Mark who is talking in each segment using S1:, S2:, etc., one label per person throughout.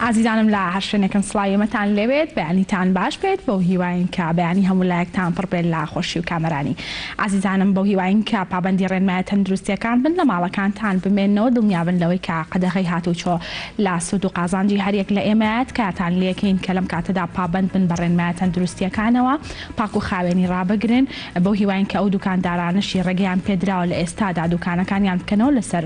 S1: ئازیزانم لە هەر شوێنێکن سڵاوی ئێمەتان لێبێت بەیانیتان باش بێت بەو هیواین کە بەیانی هەموو لایەکتان پڕ بێت لە خۆشی و کامەرانی ئازیزانم بەو هیواین کە پابەندی ڕێنمایە تەندروستیەکان بن لە ماڵەکانتان بمێنەوە دڵنیابن لەوەی کە قەدەغەی هاتوچۆ لە سود و قازانجی هەریەک لە ئێمەیە تکاتان لێکەین کە لەم کاتەدا پابەند بن بە ڕێنمایە تەندروستیەکانەوە پاک و خاوێنی ڕابگرن، بەو هیواین کە ئەو دوکاندارانەشی ڕێگەیان پێدراوە لە ئێستادا دوکانەکانیان بکەنەوە لەسەر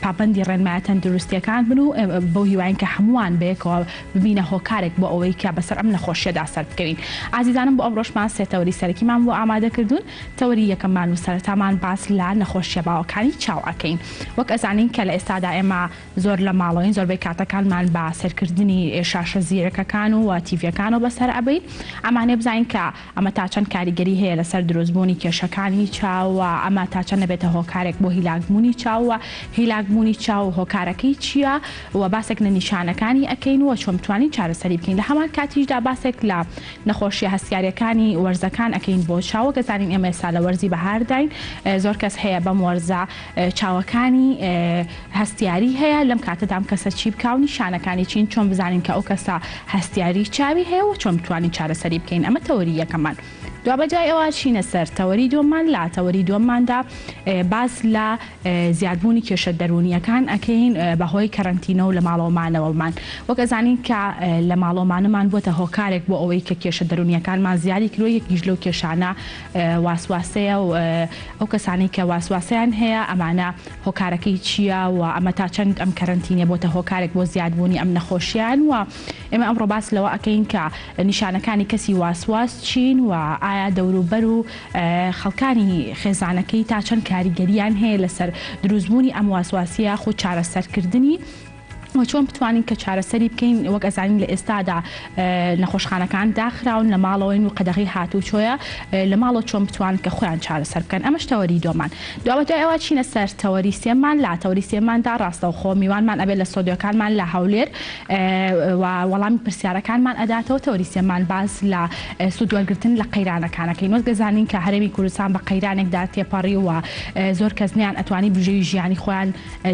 S1: پابەندی ڕێنمایە تەندروستیەکان بن و بەو هیواین کە هەمووان بەیەکەوە ببینە هۆکارێک بۆ ئەوەی کە بەسەر ئەم نەخۆشیەدا سەربکەوین. ئازیزانم بۆ ئەمڕۆشمان سێ تەوەری سەرەکیمان بۆ ئامادە کردوون، تەوەری یەکەممان و سەرەتامان باس لە نەخۆشیە باوەکانی چاو ئەکەین. وەک ئەزانین کە لە ئێستادا ئێمە زۆر لە ماڵەوەین زۆربەی کاتەکانمان بە سەیرکردنی شاشە زیرەکەکان و تیڤیەکانەوە بەسەر ئەبەین ئەمانەیە بزانین کە ئەمە تا چەند کاریگەری هەیە لەسەر دروستبوونی کێشەکانی چاو و ئەمە تا چەند ئەبێتە هۆکارێک بۆ هیلاکبوونی چاو و هیلاکبوونی چاو هۆکارەکەی چییە و باسێک لە نیشانەکانی ئەکەین و چۆن بتوانین چارەسەری بکەین لە هەمان کاتیشدا باسێک لە نەخۆشیە هەستیاریەکانی وەرزەکان ئەکەین بۆ چاو وەک ئەزانین ئێمە ئێستا لە وەرزی بەهارداین زۆر کەس هەیە بەم وەرزە چاوەکانی هەستیاری هەیە، لەم کاتەدا ئەم کەسە چی بکا و نیشانەکانی چین، چۆن بزانین کە ئەو کەسە هەستیاری چاوی هەیە و چۆن بتوانین چارەسەری بکەین، ئەمە تەوەری یەکەممان. دوابەدوای ئەوە چینە سەر تەوەری دووەممان، لە تەوەری دووەمماندا باس لە زیادبوونی کێشە دەروونییەکان ئەکەین بەهۆی کەرەنتینە و لە ماڵەوە مانەوەمان. وەک ئەزانین کە لە ماڵەوە مانەمان بووەتە هۆکارێک بۆ ئەوەی کە کێشە دەروونییەکانمان زیادی کردووە، یەکیش لەو کێشانە واسواسەیە و ئەو کەسانەی کە واسواسەیان هەیە ئەمانە هۆکارەکەی چییە و ئەمە تا چەند ئەم کەرەنتینە بۆتە هۆکارێک بۆ زیادبوونی ئەم نەخۆشیان و ئێمە ئەمڕۆ باس لەوە ئەکەین کە نیشانەکانی کەسی واسواس چین و ئایا دەوروبەر و خەڵکانی خێزانەکەی تا چەند کاریگەریان هەیە لەسەر دروستبوونی ئەم واسواسیە یاخود چارەسەرکردنی و چۆن بتوانین کە چارەسەری بکەین، وەک ئەزانین لە ئێستادا نەخۆشخانەکان داخراون لە ماڵەوەین و قەدەغەی هاتووچۆیە لە ماڵەوە چۆن بتوانن کە خۆیان چارەسەر بکەن ئەمەش تەوەری دووەمان دوابەدوای ئەوە چینە سەر تەوەری سێمان لە تەوەری سێماندا ڕاستەوخۆ میوانمان ئەبێت لە ستۆدیۆکانمان لە هەولێر و وەڵامی پرسیارەکانمان ئەداتەوە تەوەری سێمان باس لە سوود وەرگرتن لە قەیرانەکانەکەین وەک دەزانین کە هەرێمی کوردستان بە قەیرانێکدا تێپەڕی و زۆر کەس نیان ئەتوانی بژێوی ژیانی خۆیان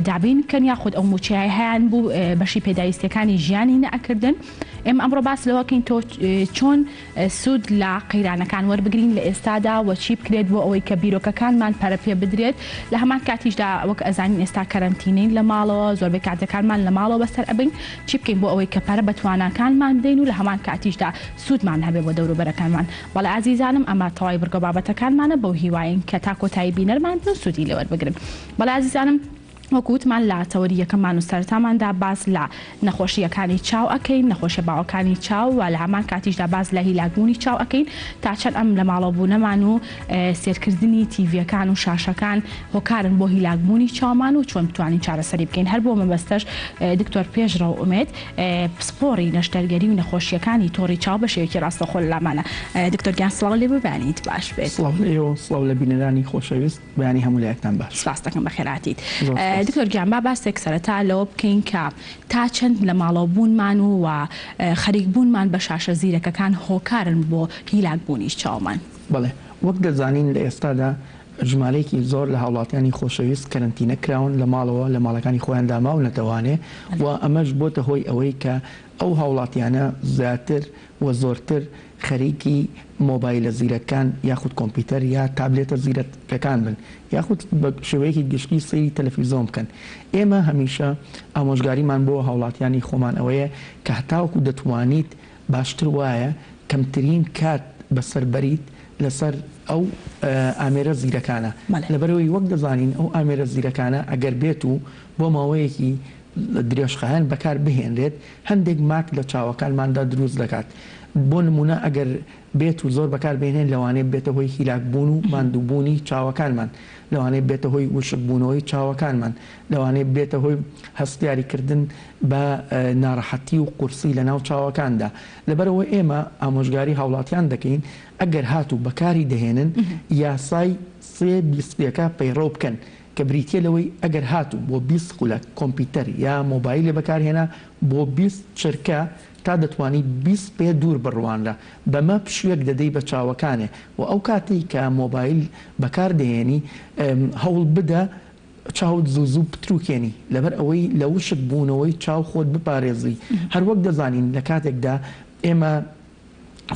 S1: دابین بکەن یاخود ئەو مووچەیە هەیان بوو بەشی پێداویستیەکانی ژیانی نەئەکردن ئێمە ئەمڕۆ باس لەوەکەین تۆ چۆن سوود لە قەیرانەکان وەربگرین لە ئێستادا و چی بکرێت بۆ ئەوەی کە بیرۆکەکانمان پەرە پێ بدرێت لە هەمان کاتیشدا وەک ئەزانین ئێستا کەرەنتینەین لە ماڵەوە زۆربەی کاتەکانمان لە ماڵەوە بەسەر ئەبەین چی بکەین بۆ ئەوەی کە پەرە بە تواناکانمان بدەین و لە هەمان کاتیشدا سوودمان هەبێ بۆ دەوروبەرەکانمان بەڵێ ئازیزانم ئەمە تەواوی بڕگە و بابەتەکانمانە بەو هیوایەین کە تا کۆتایی بینەرمان بن و سوودی لێ وەربگرن. بەڵێ ئازیزانم وەکو وتمان لە تەوەری یەکەممان و سەرەتاماندا باس لە نەخۆشییەکانی چاو ئەکەین، نەخۆشیە باوەکانی چاو و لە هەمان کاتیشدا باس لە هیلاکبوونی چاو ئەکەین تا چەند ئەم لە ماڵەوە بوونەمان و سێرکردنی تیڤیەکان و شاشەکان هۆکارن بۆ هیلاکبوونی چاومان و چۆن بتوانین چارەسەری بکەین هەر بۆ مەبەستەش دکتۆر پێشڕەو ئومێد پسپۆڕی نەشتەرگەری و نەخۆشییەکانی تۆڕی چاو بە شێوەیەکی ڕاستەوخۆ لە لامانە دکتۆر گیان سڵاو لێ بێ بەیانیت باش بێت.
S2: سڵاو لە ئێوە و سڵاو لە بینەرانی خۆشەویست. بەیانی هەموو لایەکتان باش.
S1: سپاست دەکەم بەخێرهاتیت.
S2: زۆر سپاس.
S1: دکتۆر گیان با باسێک سەرەتا لەوە بکەین کە تا چەند لە ماڵەوە بوونمان و و خەریک بوونمان بە شاشە زیرەکەکان هۆکارن بۆ هیلاک بوونی چاومان؟
S2: بەڵێ وەک دەزانین لە ئێستادا ژمارەیەکی زۆر لە هاوڵاتیانی خۆشەویست کەرەنتینە کراون لە ماڵەوە لە ماڵەکانی خۆیاندا ماونەتەوانێ و ئەمەش بۆتە هۆی ئەوەی کە ئەو هاوڵاتیانە زیاتر و زۆرتر خەریکی مۆبایلە زیرەکان یاخود کۆمپیوتەر یا تابلێتە زیرەکەکان بن یاخود بە شێوەیەکی گشتی سەیری تەلەفیزۆن بکەن. ئێمە هەمیشە ئامۆژگاریمان بۆ هاوڵاتیانی خۆمان ئەوەیە کە هەتاوەکو دەتوانیت باشتر وایە کەمترین کات بەسەر بەریت لەسەر ئەو ئامێرە زیرەکانە لەبەرئەوەی وەک دەزانین ئەو ئامێرە زیرەکانە ئەگەر بێت و بۆ ماوەیەکی درێژخایەن بەکار بهێنرێت هەندێک ماک لە چاوەکانماندا دروست دەکات، بۆ نموونە ئەگەر بێت و زۆر بەکار بهێنێن لەوانەیە ببێتە هۆی هیلاکبوون و ماندووبوونی چاوەکانمان، لەوانەیە ببێتە هۆی وشکبوونەوەی چاوەکانمان، لەوانەیە ببێتە هۆی هەستیاریکردن بە ناڕەحەتی و قورسی لەناو چاوەکاندا. لەبەرئەوە ئێمە ئامۆژگاری هاوڵاتیان دەکەین ئەگەر هاتوو بەکاری دەهێنن یاسای سێ بیستیەکە پەیڕەو بکەن کە بریتیە لەوەی ئەگەر هاتوو بۆ 20 خولەک کۆمپیوتەر یا مۆبایلێ بەکارهێنا بۆ 20 چرکە تا دەتوانی 20 پێ دوور بڕوانرە بەمە پشوێک دەدەی بە چاوەکانێ و ئەو کاتەی کە مۆبایل بەکار دەهێنی هەوڵ بدە. چاوت زوو زوو بتروکێنی لەبەر ئەوەی لە وشک بوونەوەی چاو خۆت بپارێزی هەر وەک دەزانین لە کاتێکدا ئێمە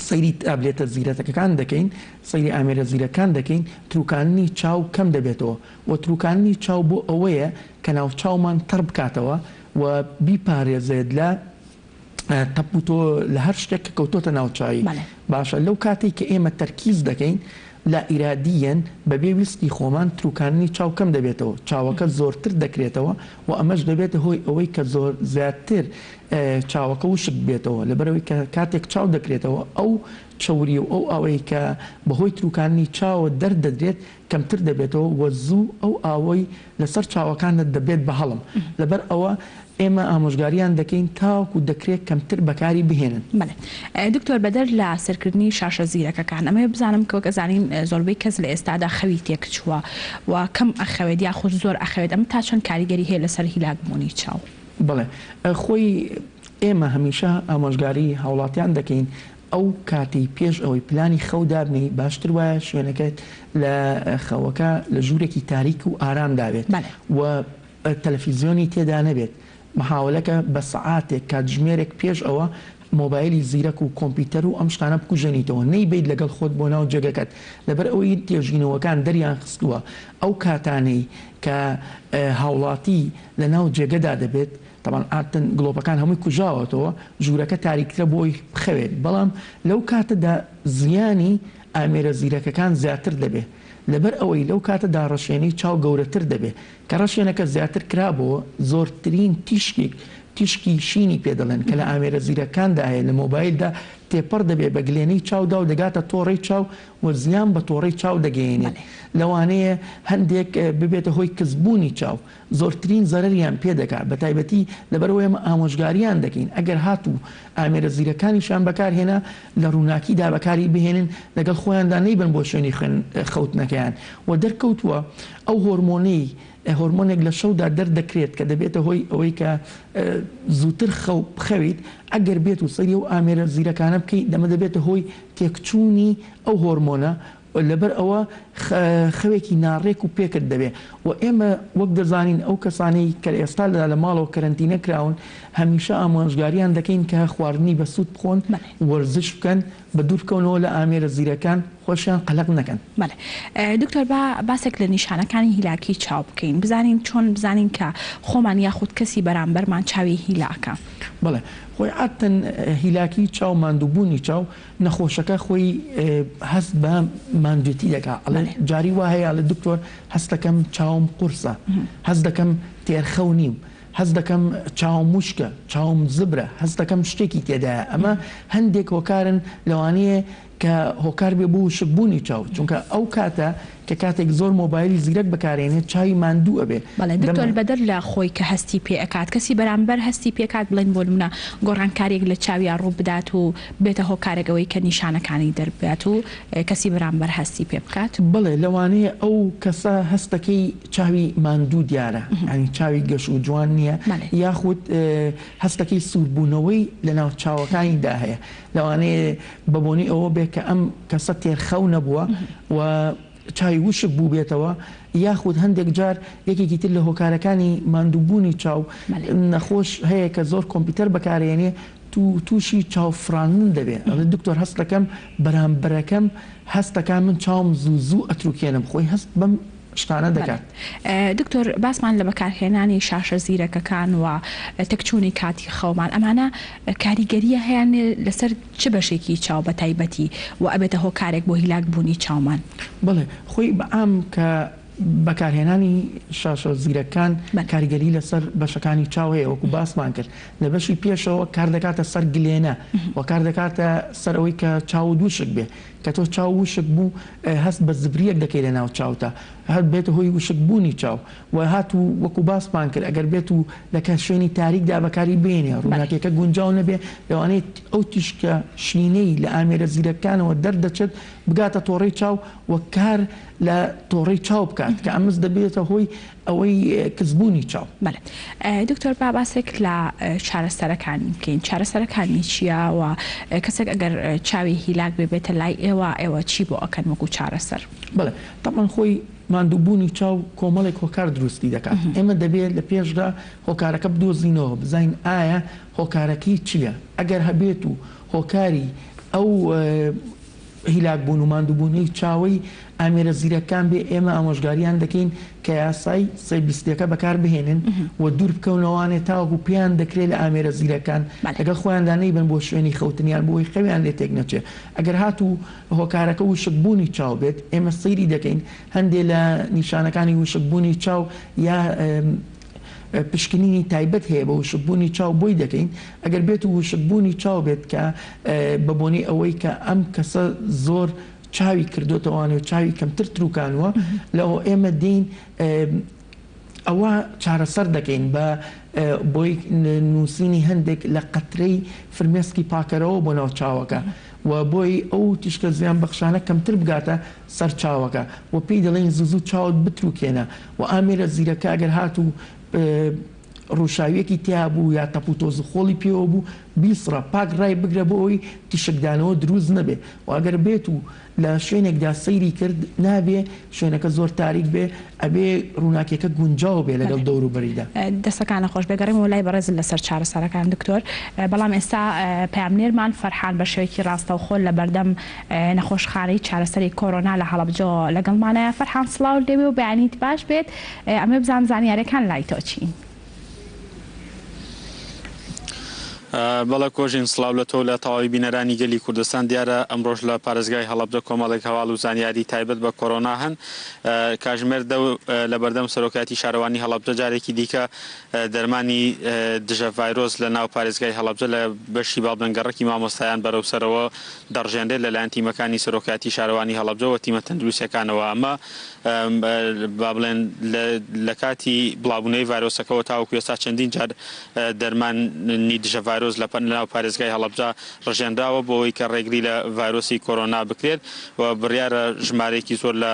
S2: سەیری تابلێتە زیرەتەکەکان دەکەین سەیری ئامێرە زیرەکان دەکەین تروکاندنی چاو کەم دەبێتەوە و تروکاندنی چاو بۆ ئەوەیە کە ناوچاومان تەڕ بکاتەوە و بیپارێزێت لە تەپ و تۆ لە هەر شتێک کە کەوتۆتە ناو چاوی. باشە لەو کاتەی کە ئێمە تەرکیز دەکەین لا ئیرادییەن بەبێ ویستی خۆمان تروکاندنی چاو کەم دەبێتەوە، چاوەکە زۆرتر دەکرێتەوە و ئەمەش دەبێتە هۆی ئەوەی کە زۆر زیاتر چاوەکە وشک بێتەوە لەبەرئەوەی کە کاتێک چاو دەکرێتەوە ئەو چەوری و ئەو ئاوەی کە بەهۆی تروکاندنی چاوە دەردەدرێت کەمتر دەبێتەوە و زوو ئەو ئاوەی لەسەر چاوەکانت دەبێت بە هەڵم، لەبەر ئەوە ئێمە ئامۆژگاریان دەکەین تاوەکو دەکرێت کەمتر بەکاری بهێنن.
S1: بەڵێ دکتۆر بەدەر لە سەرکردنی شاشە زیرەکەکان ئەمەوێ بزانم کە وەک ئەزانین زۆربەی کەس لە ئێستادا خەوی تێکچووە و کەم ئەخەوێت یاخود زۆر ئەخەوێت ئەمە تا چەند کاریگەری هەیە لەسەر هیلاک بوونی چاو؟
S2: بەڵێ خۆی ئێمە هەمیشە ئامۆژگاری هاوڵاتیان دەکەین ئەو کاتەی پێش ئەوەی پلانی خەو دابنێی باشتر وایە شوێنەکەت لە خەوەکە لە ژوورێکی تاریک و ئارامدا بێت و تەلەفیزیۆنی تێدا نەبێت، محاوەلەکە بە سەعاتێک کاتژمێرێک پێش ئەوە مۆبایلی زیرەک و کۆمپیوتەر و ئەم شتانە بکوژێنیتەوە نەیبەیت لەگەڵ خۆت بۆ ناو جێگەکەت لەبەر ئەوەی توێژینەوەکان دەریان خستووە ئەو کاتانەی کە هاوڵاتی لەناو جێگەدا دەبێت تەبعەن عادەتەن گڵۆپەکان هەمووی کوژاوەتەوە ژوورەکە تاریکترە بۆی بخەوێت بەڵام لەو کاتەدا زیانی ئامێرە زیرەکەکان زیاتر دەبێت لەبەر ئەوەی لەو کاتەدا ڕەشێنەی چاو گەورەتر دەبێت کە ڕەشێنەکە زیاتر کرابۆوە زۆرترین تیشکێک تیشکی شینی پێ دەڵێن کە لە ئامێرە زیرەکاندا هەیە لە مۆبایلدا تێپەڕ دەبێت بە گلێنەی چاودا و دەگاتە تۆڕەی چاو و زیان بە تۆڕەی چاو دەگەیەنێت لەوانەیە هەندێک ببێتە هۆی کزبوونی چاو زۆرترین زەرەریان پێ دەگات بەتایبەتی لەبەرئەوەی ئێمە ئامۆژگاریان دەکەین ئەگەر هاتوو ئامێرە زیرەکانیشیان بەکارهێنا لە ڕووناکیدا بەکاری بهێنن لەگەڵ خۆیاندا نەیبەن بۆ شوێنی خوێن خەوتنەکەیان و دەرکەوتووە ئەو هۆرمۆنەی هۆرمۆنێک لە شەودا دەردەکرێت کە دەبێتە هۆی ئەوەی کە زووتر خەو بخەویت ئەگەر بێت و سەیری ئەو ئامێرە زیرەکانە بکەیت دەمە دەبێتە هۆی تێکچوونی ئەو هۆرمۆنە لەبەر ئەوە خەوێکی ناڕێک و پێکت دەبێ و ئێمە وەک دەزانین ئەو کەسانەی کە ئێستا لە ماڵەوە کەرەنتینە کراون هەمیشە ئامۆژگاریان دەکەین کە خواردنی بەسوود بخۆن، وەرزش بکەن، بەدوور بکەونەوە لە ئامێرە زیرەکان، خۆشیان قەلەق نەکەن.
S1: بەڵێ دکتۆر با باسێک لە نیشانەکانی هیلاکی چاو بکەین بزانین چۆن بزانین کە خۆمان یاخود کەسی بەرامبەرمان چاوی هیلاکە؟
S2: بەڵێ خۆی عادەتەن هیلاکی چاو ماندووبوونی چاو نەخۆشەکە خۆی هەست بە ماندوێتی دەکا ئەڵێ جاری وا هەیە ئەڵێ دکتۆر هەست دەکەم چاوم قورسە هەست دەکەم تێرخەو نیم هەست دەکەم چاوم وشکە چاوم زبرە هەست دەکەم شتێکی تێدایە ئەمە هەندێک هۆکارن لەوانەیە کە هۆکار بێ بۆ وشکبوونی چاو چونکە ئەو کاتە کە کاتێک زۆر مۆبایلی زیرەک بەکارێنێت چاوی ماندوو ئەبێ.
S1: بەڵێ دکتۆر بەدەر لە خۆی کە هەستی پێ ئەکات کەسی بەرامبەر هەستی پێ کات بڵێن بۆ نمونە گۆڕانکاریەک لە چاویا ڕوو بدات و بێتە هۆکارێک ئەوەی کە نیشانەکانی دەرببات و کەسی بەرامبەر هەستی پێ بکات؟
S2: بەڵێ لەوانەیە ئەو کەسە هەستەکەی چاوی ماندوو دیارە یانی چاوی گەش و جوان نیە یاخود هەستەکەی سووربوونەوەی لەناو چاوەکانیدا هەیە لەوانەیە بە بۆنەی ئەوە بێت کە ئەم کەسە تێرخەو نەبووە و چاوی وشک بووبێتەوە، یاخود هەندێک جار یەکێکی تر لە هۆکارەکانی ماندووبوونی چاو، نەخۆش هەیە کە زۆر کۆمپیوتەر بەکارێنێ تووشی چاو فڕاندن دەبێ، ئەڵێ دکتۆر هەست دەکەم بەرامبەرەکەم هەست دەکا من چاوم زوو زوو ئەتروکێنم، خۆی هەست بەم شتانە دەکات.
S1: دکتۆر باسمان لە بەکارهێنانی شاشە زیرەکەکان و تێکچوونی کاتی خەومان ئەمانە کاریگەریە هەیان لەسەر چ بەشێکی چاو بە تایبەتی و ئەبێتە هۆکارێک بۆ هیلاک بوونی چاومان؟
S2: بەڵێ خۆی بە عام کە بەکارهێنانی شاشە زیرەکان کاریگەری لەسەر بەشەکانی چاو هەیە وەکو باسمان کرد لە بەشی پێشەوە کار دەکاتە سەر گلێنە و کار دەکاتە سەر ئەوەی کە چاوت وشک بێ کە تۆ چاو وشک بوو هەست بە زبریەک دەکەی لە ناو چاوتا هەر بێتە هۆی وشک بوونی چاو و هاتوو وەکو باسمان کرد ئەگەر بێت و لە کە شوێنی تاریکدا بەکاری بێنێ ڕووناکیەکە گونجاو نەبێ لەوانەیە ئەو تیشکە شینەی لە ئامێرە زیرەکانەوە دەردەچێت بگاتە تۆڕەی چاو و کار لە تۆڕەی چاو بکات کە ئەمەس دەبێتە هۆی ئەوەی کزبوونی چاو.
S1: بەڵێ دکتۆر با باسێک لە چارەسەرەکانی بکەین چارەسەرەکانی چیە و کەسێک ئەگەر چاوی هیلاک بێ بێتە لای ئێوە ئێوە چی بۆ ئەکەن وەکو چارەسەر؟
S2: بەڵێ تەبعەن خۆی. ماندووبوونی چاو کۆمەڵێک هۆکار دروستی دەکات، ئێمە دەبێت لە پێشدا هۆکارەکە بدۆزینەوە بزانین ئایا هۆکارەکەی چییە، ئەگەر هەبێت و هۆکاری ئەو هیلاکبوون و ماندووبوونەی چاوەی ئامێرە زیرەکان بێ، ئێمە ئامۆژگاریان دەکەین کە یاسای 3.20 ەکە بەکار بهێنن و دوور بکەونەوانێ تاوەکو پێیان دەکرێ لە ئامێرە زیرەکان لەگەڵ خۆیاندا نەیبەن بۆ شوێنی خەوتنیان بۆ ئەوەی خەویان لێ تێک نەچێ. ئەگەر هاتوو هۆکارەکە وشکبوونی چاو بێت، ئێمە سەیری دەکەین هەندێ لە نیشانەکانی وشکبوونی چاو یا پشکنینی تایبەت هەیە بە وشکبوونی چاو بۆی دەکەین، ئەگەر بێت و وشکبوونی چاو بێت کە بە بۆنەی ئەوەی کە ئەم کەسە زۆر چاوی کردۆتەوانێ و چاوی کەمتر تروکانوە لەوە ئێمە دێین ئەوە چارەسەر دەکەین بە بۆی نووسینی هەندێک لە قەترەی فرمێسکی پاکەرەوە بۆ ناو چاوەکە و بۆی ئەو تیشکە زیان بەخشانە کەمتر بگاتە سەر چاوەکە و پێی دەڵێین زوو زوو چاوت بتروکێنە و ئامێرە زیرەکە ئەگەر هاتوو ڕووشاویەکی تیا بوو یا تەپ و تۆز و خۆڵی پێوە بوو بیسڕە پاک ڕای بگرە بۆ ئەوەی تیشکدانەوە دروست نەبێ و ئەگەر بێت و لە شوێنێکدا سەیری کرد نابێ شوێنەکە زۆر تاریک بێ ئەبێ ڕووناکیەکە گونجاو بێ لەگەڵ دەوروبەریدا.
S1: دەستەکانت خۆش بێ گەڕێمەوە لای بەڕێزت لەسەر چارەسەرەکان دکتۆر بەڵام ئێستا پەیامنێرمان فەرحان بە شێوەیەکی ڕاستەوخۆ لەبەردەم نەخۆشخانەی چارەسەری کۆرۆنا لە هەڵەبجەوە لەگەڵمانایە فەرحان سڵاوت لێبێ و بەیانیت باش بێت ئەمەوێ بزانم زانیاریەکان لای تۆ چین؟
S3: بەڵێ کۆژین سڵاو لە تۆ و لە تەواوی بینەرانی گەلی کوردستان دیارە ئەمڕۆش لە پارێزگای هەڵەبجە کۆمەڵێک هەواڵ و زانیاری تایبەت بە کۆرۆنا هەن کاژمێر دە لە بەردەم سەرۆکایەتی شارەوانی هەڵەبجە جارێکی دیکە دەرمانی دژە ڤایرۆس لە ناو پارێزگای هەڵەبجە لە بەشی باڵبێن گەڕەکی مامۆستایان بەرەو سەرەوە دەڕژێنرێت لەلایەن تیمەکانی سەرۆکایەتی شارەوانی هەڵەبجە و تیمە تەندروستیەکانەوە ئەمە با بڵێن لە کاتی بڵاوبوونەوەی ڤایرۆسەکەوە تاوەکو ئێستا چەندین جار دەرمانی دژە ڤایرۆس لە ناو پارێزگای هەڵەبجە ڕژێنراوە بۆ ئەوەی کە ڕێگری لە ڤایرۆسی کۆرۆنا بکرێت و بڕیارە ژمارەیەکی زۆر لە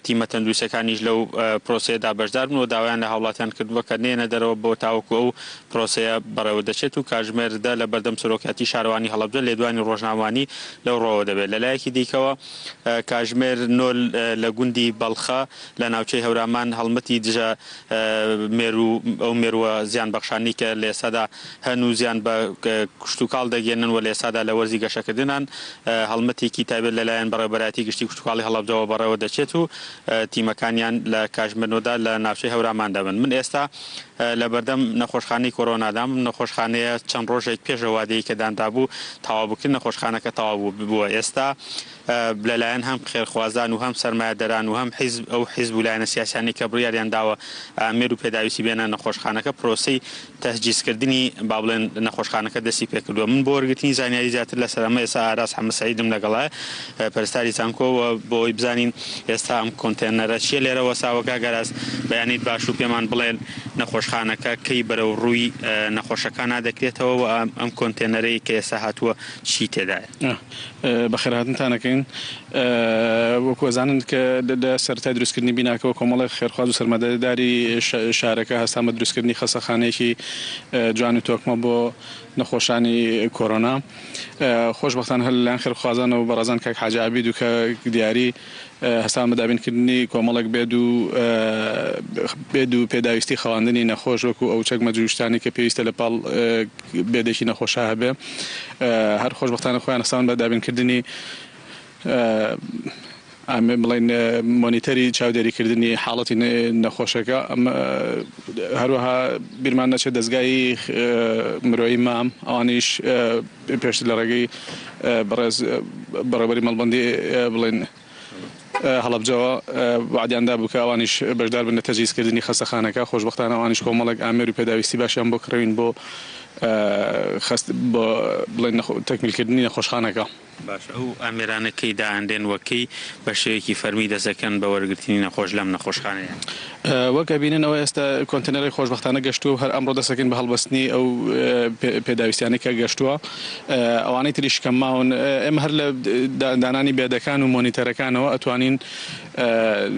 S3: تیمە تەندروستیەکانیش لەو پرۆسەیەدا بەشدار بن و داوایان لە هاوڵاتیان کردووە کە نەیەنە دەرەوە بۆ تاوەکو ئەو پرۆسەیە بەڕێوە دەچێت و کاژمێر 10 لە بەردەم سەرۆکایەتی شارەوانی هەڵەبجە لێدوانی ڕۆژنامەوانی لەو ڕووەوە دەبێت. لەلایەکی دیکەوە کاژمێر 9 لە گوندی بەڵخە لە ناوچەی هەورامان هەڵمەتی دژە مێروو ئەو مێرووە زیانبەخشانەی کە لە ئێستادا هەن و زیان بە کشتوکاڵ دەگەیەنن و لە ئێستادا لە وەرزی گەشەکردنان هەڵمەتێکی تایبەت لەلایەن بەڕێوەبەرایەتی گشتی کشتوکاڵی هەڵەبجەوە بەڕێوە دەچێت و تیمەکانیان لە کاژمێر نۆدا لە ناوچەی هەورامان دەبن. من ئێستا لە بەردەم نەخۆشخانەی کۆرۆنادام، نەخۆشخانەیە چەند ڕۆژێک پێش ئەو وادەیەی کە دانرابوو تەواو بکرێت، نەخۆشخانەکە تەواو بووە. ئێستا لەلایەن هەم خێرخوازان و هەم سەرمایەدەران و هەم حیزب ئەو حیزب و لایەنە سیاسیانەی کە بڕیاریان داوە ئامێر و پێداویستی بێنە نەخۆشخانەکە پرۆسەی تەجهیزکردنی با بڵێن نەخۆشخانەکە دەستی پێکردووە. من بۆ وەرگرتنی زانیاری زیاتر لەسەر ئەمە ئێستا ئاراس حەمە سەعیدم لەگەڵایە پەرستاری زانکۆ و بۆ ئەوەی بزانین ئێستا ئەم کۆنتێنەرە چییە لێرە وەساوە کاک ئاراس بەیانیت باش و پێمان بڵێن نەخۆشخانەکە کەی بەرەو ڕووی نەخۆشەکانا دەکرێتەوە و ئەم کۆنتێنەرەی کە ئێستا هاتووە چی تێدایە؟
S4: بەخێرهاتنتان ئەکەین. وەکو ئەزانن کە لە سەرەتای دروستکردنی بیناکەوە کۆمەڵێک خێرخواز و سەرمایەداری شارەکە هەستان بە دروستکردنی خەسەخانەیەکی جوان و تۆکمە بۆ نەخۆشانی کۆرۆنا. خۆشبەختانە هەر لەلایەن خێرخوازانەوە بەڕێزان کاک حاجی عابید و کاک دیاری هەستان بە دابینکردنی کۆمەڵێک بێد و بێد و پێداویستی خەواندنی نەخۆش وەکو ئەو چەکمەجە و شتانەی کە پێویستە لە پاڵ بێدێکی نەخۆشا هەبێ هەر خۆشبەختانە خۆیان هەستاون بە دابینکردنی بڵێن مۆنیتەری چاودێریکردنی حاڵەتی نەخۆشەکە هەروەها بیرمان نەچێت دەزگای مرۆیی مام ئەوانیش پێشتر لە ڕێگەی بەڕێز بەڕێوەبەری مەڵبەندی بڵێن هەڵەبجەوە وەعدیان دابوو کە ئەوانیش بەشدار بن لە تەجهیزکردنی خەستەخانەکە، خۆشبەختانە ئەوانیش کۆمەڵێک ئامێر و پێداویستی باشیان بۆ کڕیوین بۆ خەست بۆ بڵێن تەکمیلکردنی نەخۆشخانەکە.
S3: باشە ئەو ئامێرانە کەی دائەنرێن و کەی بە شێوەیەکی فەرمی دەست دەکەن بە وەرگرتنی نەخۆش لەم نەخۆشخانەیە؟
S4: وەک ئەبینن ئەوە ئێستا کۆنتێنەرێک خۆشبەختانە گەشتووە و هەر ئەمڕۆ دەست دەکەین بە هەڵبەستنی ئەو پێداویستیانەی کە گەشتووە. ئەوانەی تریش کە ماون ئێمە هەر لە دانانی بێدەکان و مۆنیتەرەکانەوە ئەتوانین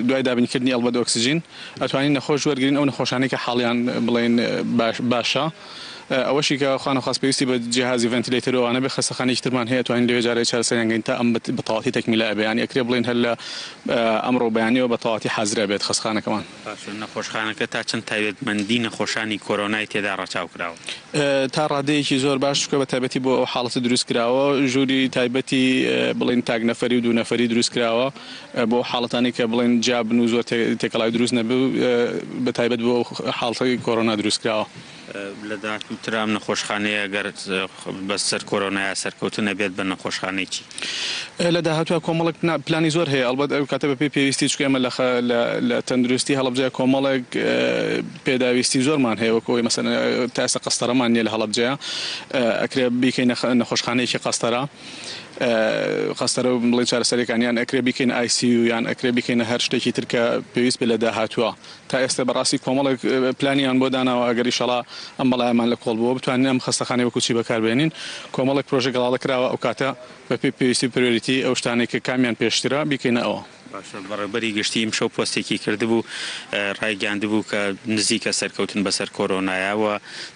S4: دوای دابینکردنی ئەڵبەت ئۆکسجین ئەتوانین نەخۆش وەرگرین ئەو نەخۆشانەی کە حاڵیان بڵێین باشە. ئەوەشی کە خوانەخواست پێویستی بە جیهازی ڤێنتیلەیتەر و ئەوانە بێ خەستەخانەیەکی ترمان هەیە ئەتوانین لەوێ جارێ چارەسەریان کەین تا ئەم بە تەواوەتی تەکمیلە ئەبێ یانی ئەکرێ بڵێین هەر لە ئەمڕۆ بەیانیەوە بە تەواوەتی حازر ئەبێت خەستخانەکەمان.
S3: باشە نەخۆشخانەکە تا چەند تایبەتمەندی نەخۆشانی کۆرۆنای تێدا ڕەچاو کراوە؟
S4: تا ڕادەیەکی زۆر باش چونکە بە تایبەتی بۆ ئەو حاڵەتە دروست کراوە ژووری تایبەتی بڵێین تاک نەفەری و دوو نەفەری دروست کراوە بۆ ئەو حاڵەتانەی کە بڵێن جیا بن و زۆر تێکەڵاوی دروست نەبێ و بە تایبەت بۆ ئەو حاڵەتەی کۆرۆنا دروست کراوە.
S3: لە داهاتووترا ئەم نەخۆشخانەیە گەر بە سەر کۆرۆنایا سەرکەوتن ئەبێت بە نەخۆشخانەی چی؟
S4: لە داهاتوویا کۆمەڵێک پلانی زۆر هەیە ئەڵبەت ئەو کاتە بە پێی پێویستی چونکە ئێمە لە تەندروستی هەڵەبجە کۆمەڵێک پێداویستی زۆرمان هەیە وەکو ئەوەی مەسەلەن تا ئێستا قەستەرەمان نییە لە هەڵەبجەیا ئەکرێ بیکەینە نەخۆشخانەیەکی قەستەرە قەستەرە و بڵێین چارەسەریەکان یان ئەکرێ بیکەینە ئای سی یو یان ئەکرێ بیکەینە هەر شتێکی تر کە پێویست بێت لە داهاتووە تا ئێستا بەڕاستی کۆمەڵێک پلانیان بۆ داناوە ئەگەر ئیشەڵا ئەم بەڵایەمان لە کۆڵ بووە بتوانین ئەم خەستەخانەی وەکو چی بەکار بێنین کۆمەڵێک پرۆژە گەڵاڵە کراوە ئەو کاتە بە پێی پێویستی و priority ئەو شتانەی کە کامیان پێشترە بیکەینە ئەوە.
S3: باشە بەڕێوبەری گشتی ئیمشەو پۆستێکی کردبوو ڕایگەیاندبوو کە نزیکە سەرکەوتن بەسەر کۆرۆنایا و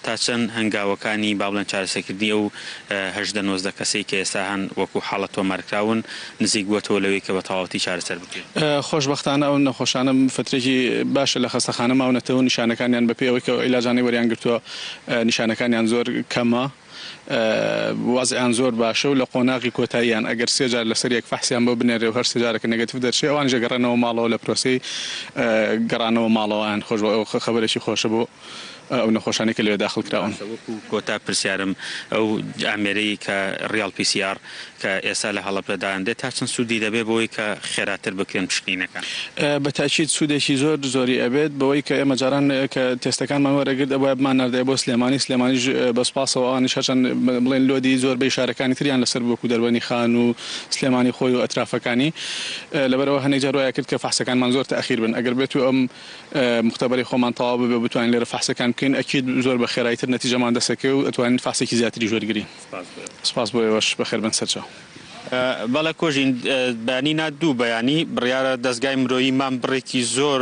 S3: تا چەند هەنگاوەکانی با بڵێن چارەسەکردنی ئەو 18 19 کەسەی کە ئێستا هەن وەکو حاڵەت تۆمارکراون نزیک بووەتەوە لەوەی کە بە تەواوەتی چارەسەر بکرێن؟
S4: خۆشبەختانە ئەو نەخۆشانە فترێکی باشە لە خەستەخانە ماونەتەوە نیشانەکانیان بەپێی ئەوەی کە ئەو عیلاجانەی وەریان گرتووە نیشانەکانیان زۆر کەمە وەزعیان زۆر باشە و لە قۆناغی کۆتاییان ئەگەر سێ جار لەسەر یەک فەحسیان بۆ بنێرێ و هەر سێ جارەکە negative دەرچێ ئەوانیش ئەگەڕێنەوە ماڵەوە لە پرۆسەی گەڕانەوە ماڵەوەیان خۆش خەبەرێکی خۆشە بۆ ئەو نەخۆشانەی کە لەوێ داخل کراون.
S3: باشە وەکو کۆتا پرسیارم ئەو ئامێرەی کە real PCR کە ئێستا لە هەڵەبجە دانرێت تا چەند سوودی دەبێت بۆی کە خێراتر بکرێن پشکنینەکان؟
S4: بە تاکید سوودێکی زۆر زۆری ئەبێت بەوەی کە ئێمە جاران کە تێستەکانمان وەرەگرت ئەبوایە بمانناردایە بۆ سلێمانی سلێمانیش بە سوپاسەوە ئەوانیش هەرچەند بڵێن load ی زۆربەی شارەکانی تریان لەسەر بوو وەکو دەربەنی خان و سلێمانی خۆی و ئەترافەکانی لەبەرئەوە هەنێک جار وایە کرد کە فەحسەکانمان زۆر تاخیر بن ئەگەر بێتو ئەم موختەبەری خۆمان تەواو ببێ و بتوانین لێرە فەحسەکان بکەین ئەکید زۆر بە خێرایی تر نەتیجەمان دەست ئەکەوێ و ئەتوانین فەحسێکی زیاتریش وەرگرین. سپاس بۆ ئێوەش بەخێر بن سەرچاو.
S3: بەڵێ کۆژین بەیانی نا دوو بەیانی بڕیارە دەزگای مرۆیی مام بڕێکی زۆر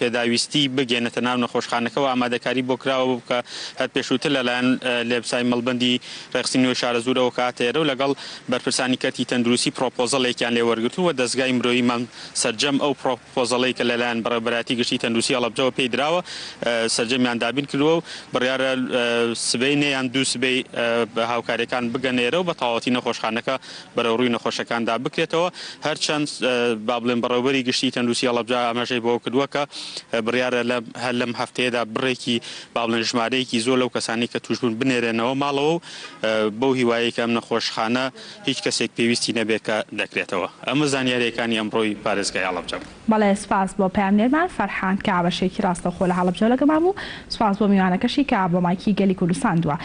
S3: پێداویستی بگەێنێتە ناو نەخۆشخانەکەوە ئامادەکاری بۆ کراوە بوو کە هەر پێشووتر لەلایەن لێبسای مەڵبەندی ڕێکخستنی نوێی شارەزوورەوە کە هاتە ئێرە و لەگەڵ بەرپرسانی کەرتی تەندروستی پرۆپۆزەڵێکیان لێ وەرگرتوو و دەزگای مرۆیی مام سەرجەم ئەو پۆزەڵەی کە لەلایەن بەڕێوەبەرایەتی گشتی تەندروستی هەڵەبجەوە پێی دراوە سەرجەمیان دابین کردووە و بڕیارە سبەینێ یان دوو سبەی هاوکارییەکان بگەنە ئێرە و بە تەواوەتی نەخۆشخانەکە بەرەوڕووی نەخۆشەکاندا بکرێتەوە. هەرچەند با بڵێم بەڕێوەبەری گشتی تەندروستی هەڵەبجە ئاماژەی بەوە کردووە کە بڕیارە لە هەر لەم هەفتەیەدا بڕێکی با بڵێن ژمارەیەکی زۆر لەو کەسانەی کە تووشبوون بنێرێنەوە ماڵەوە و بەو هیوایەی کە ئەم نەخۆشخانە هیچ کەسێک پێویستی نەبێت کە دەکرێتەوە. ئەمە زانیارییەکانی ئەمڕۆی پارێزگای هەڵەبجە بوو.
S1: بەڵێ سوپاس بۆ پەیامنێرمان فەرحان کە بەشێکی ڕاستەوخۆ لە هەڵەبجەوە لەگەڵمان بوو، سوپاس بۆ میوانەکەشی کە بۆ مایکی گەلی کوردستان دوا.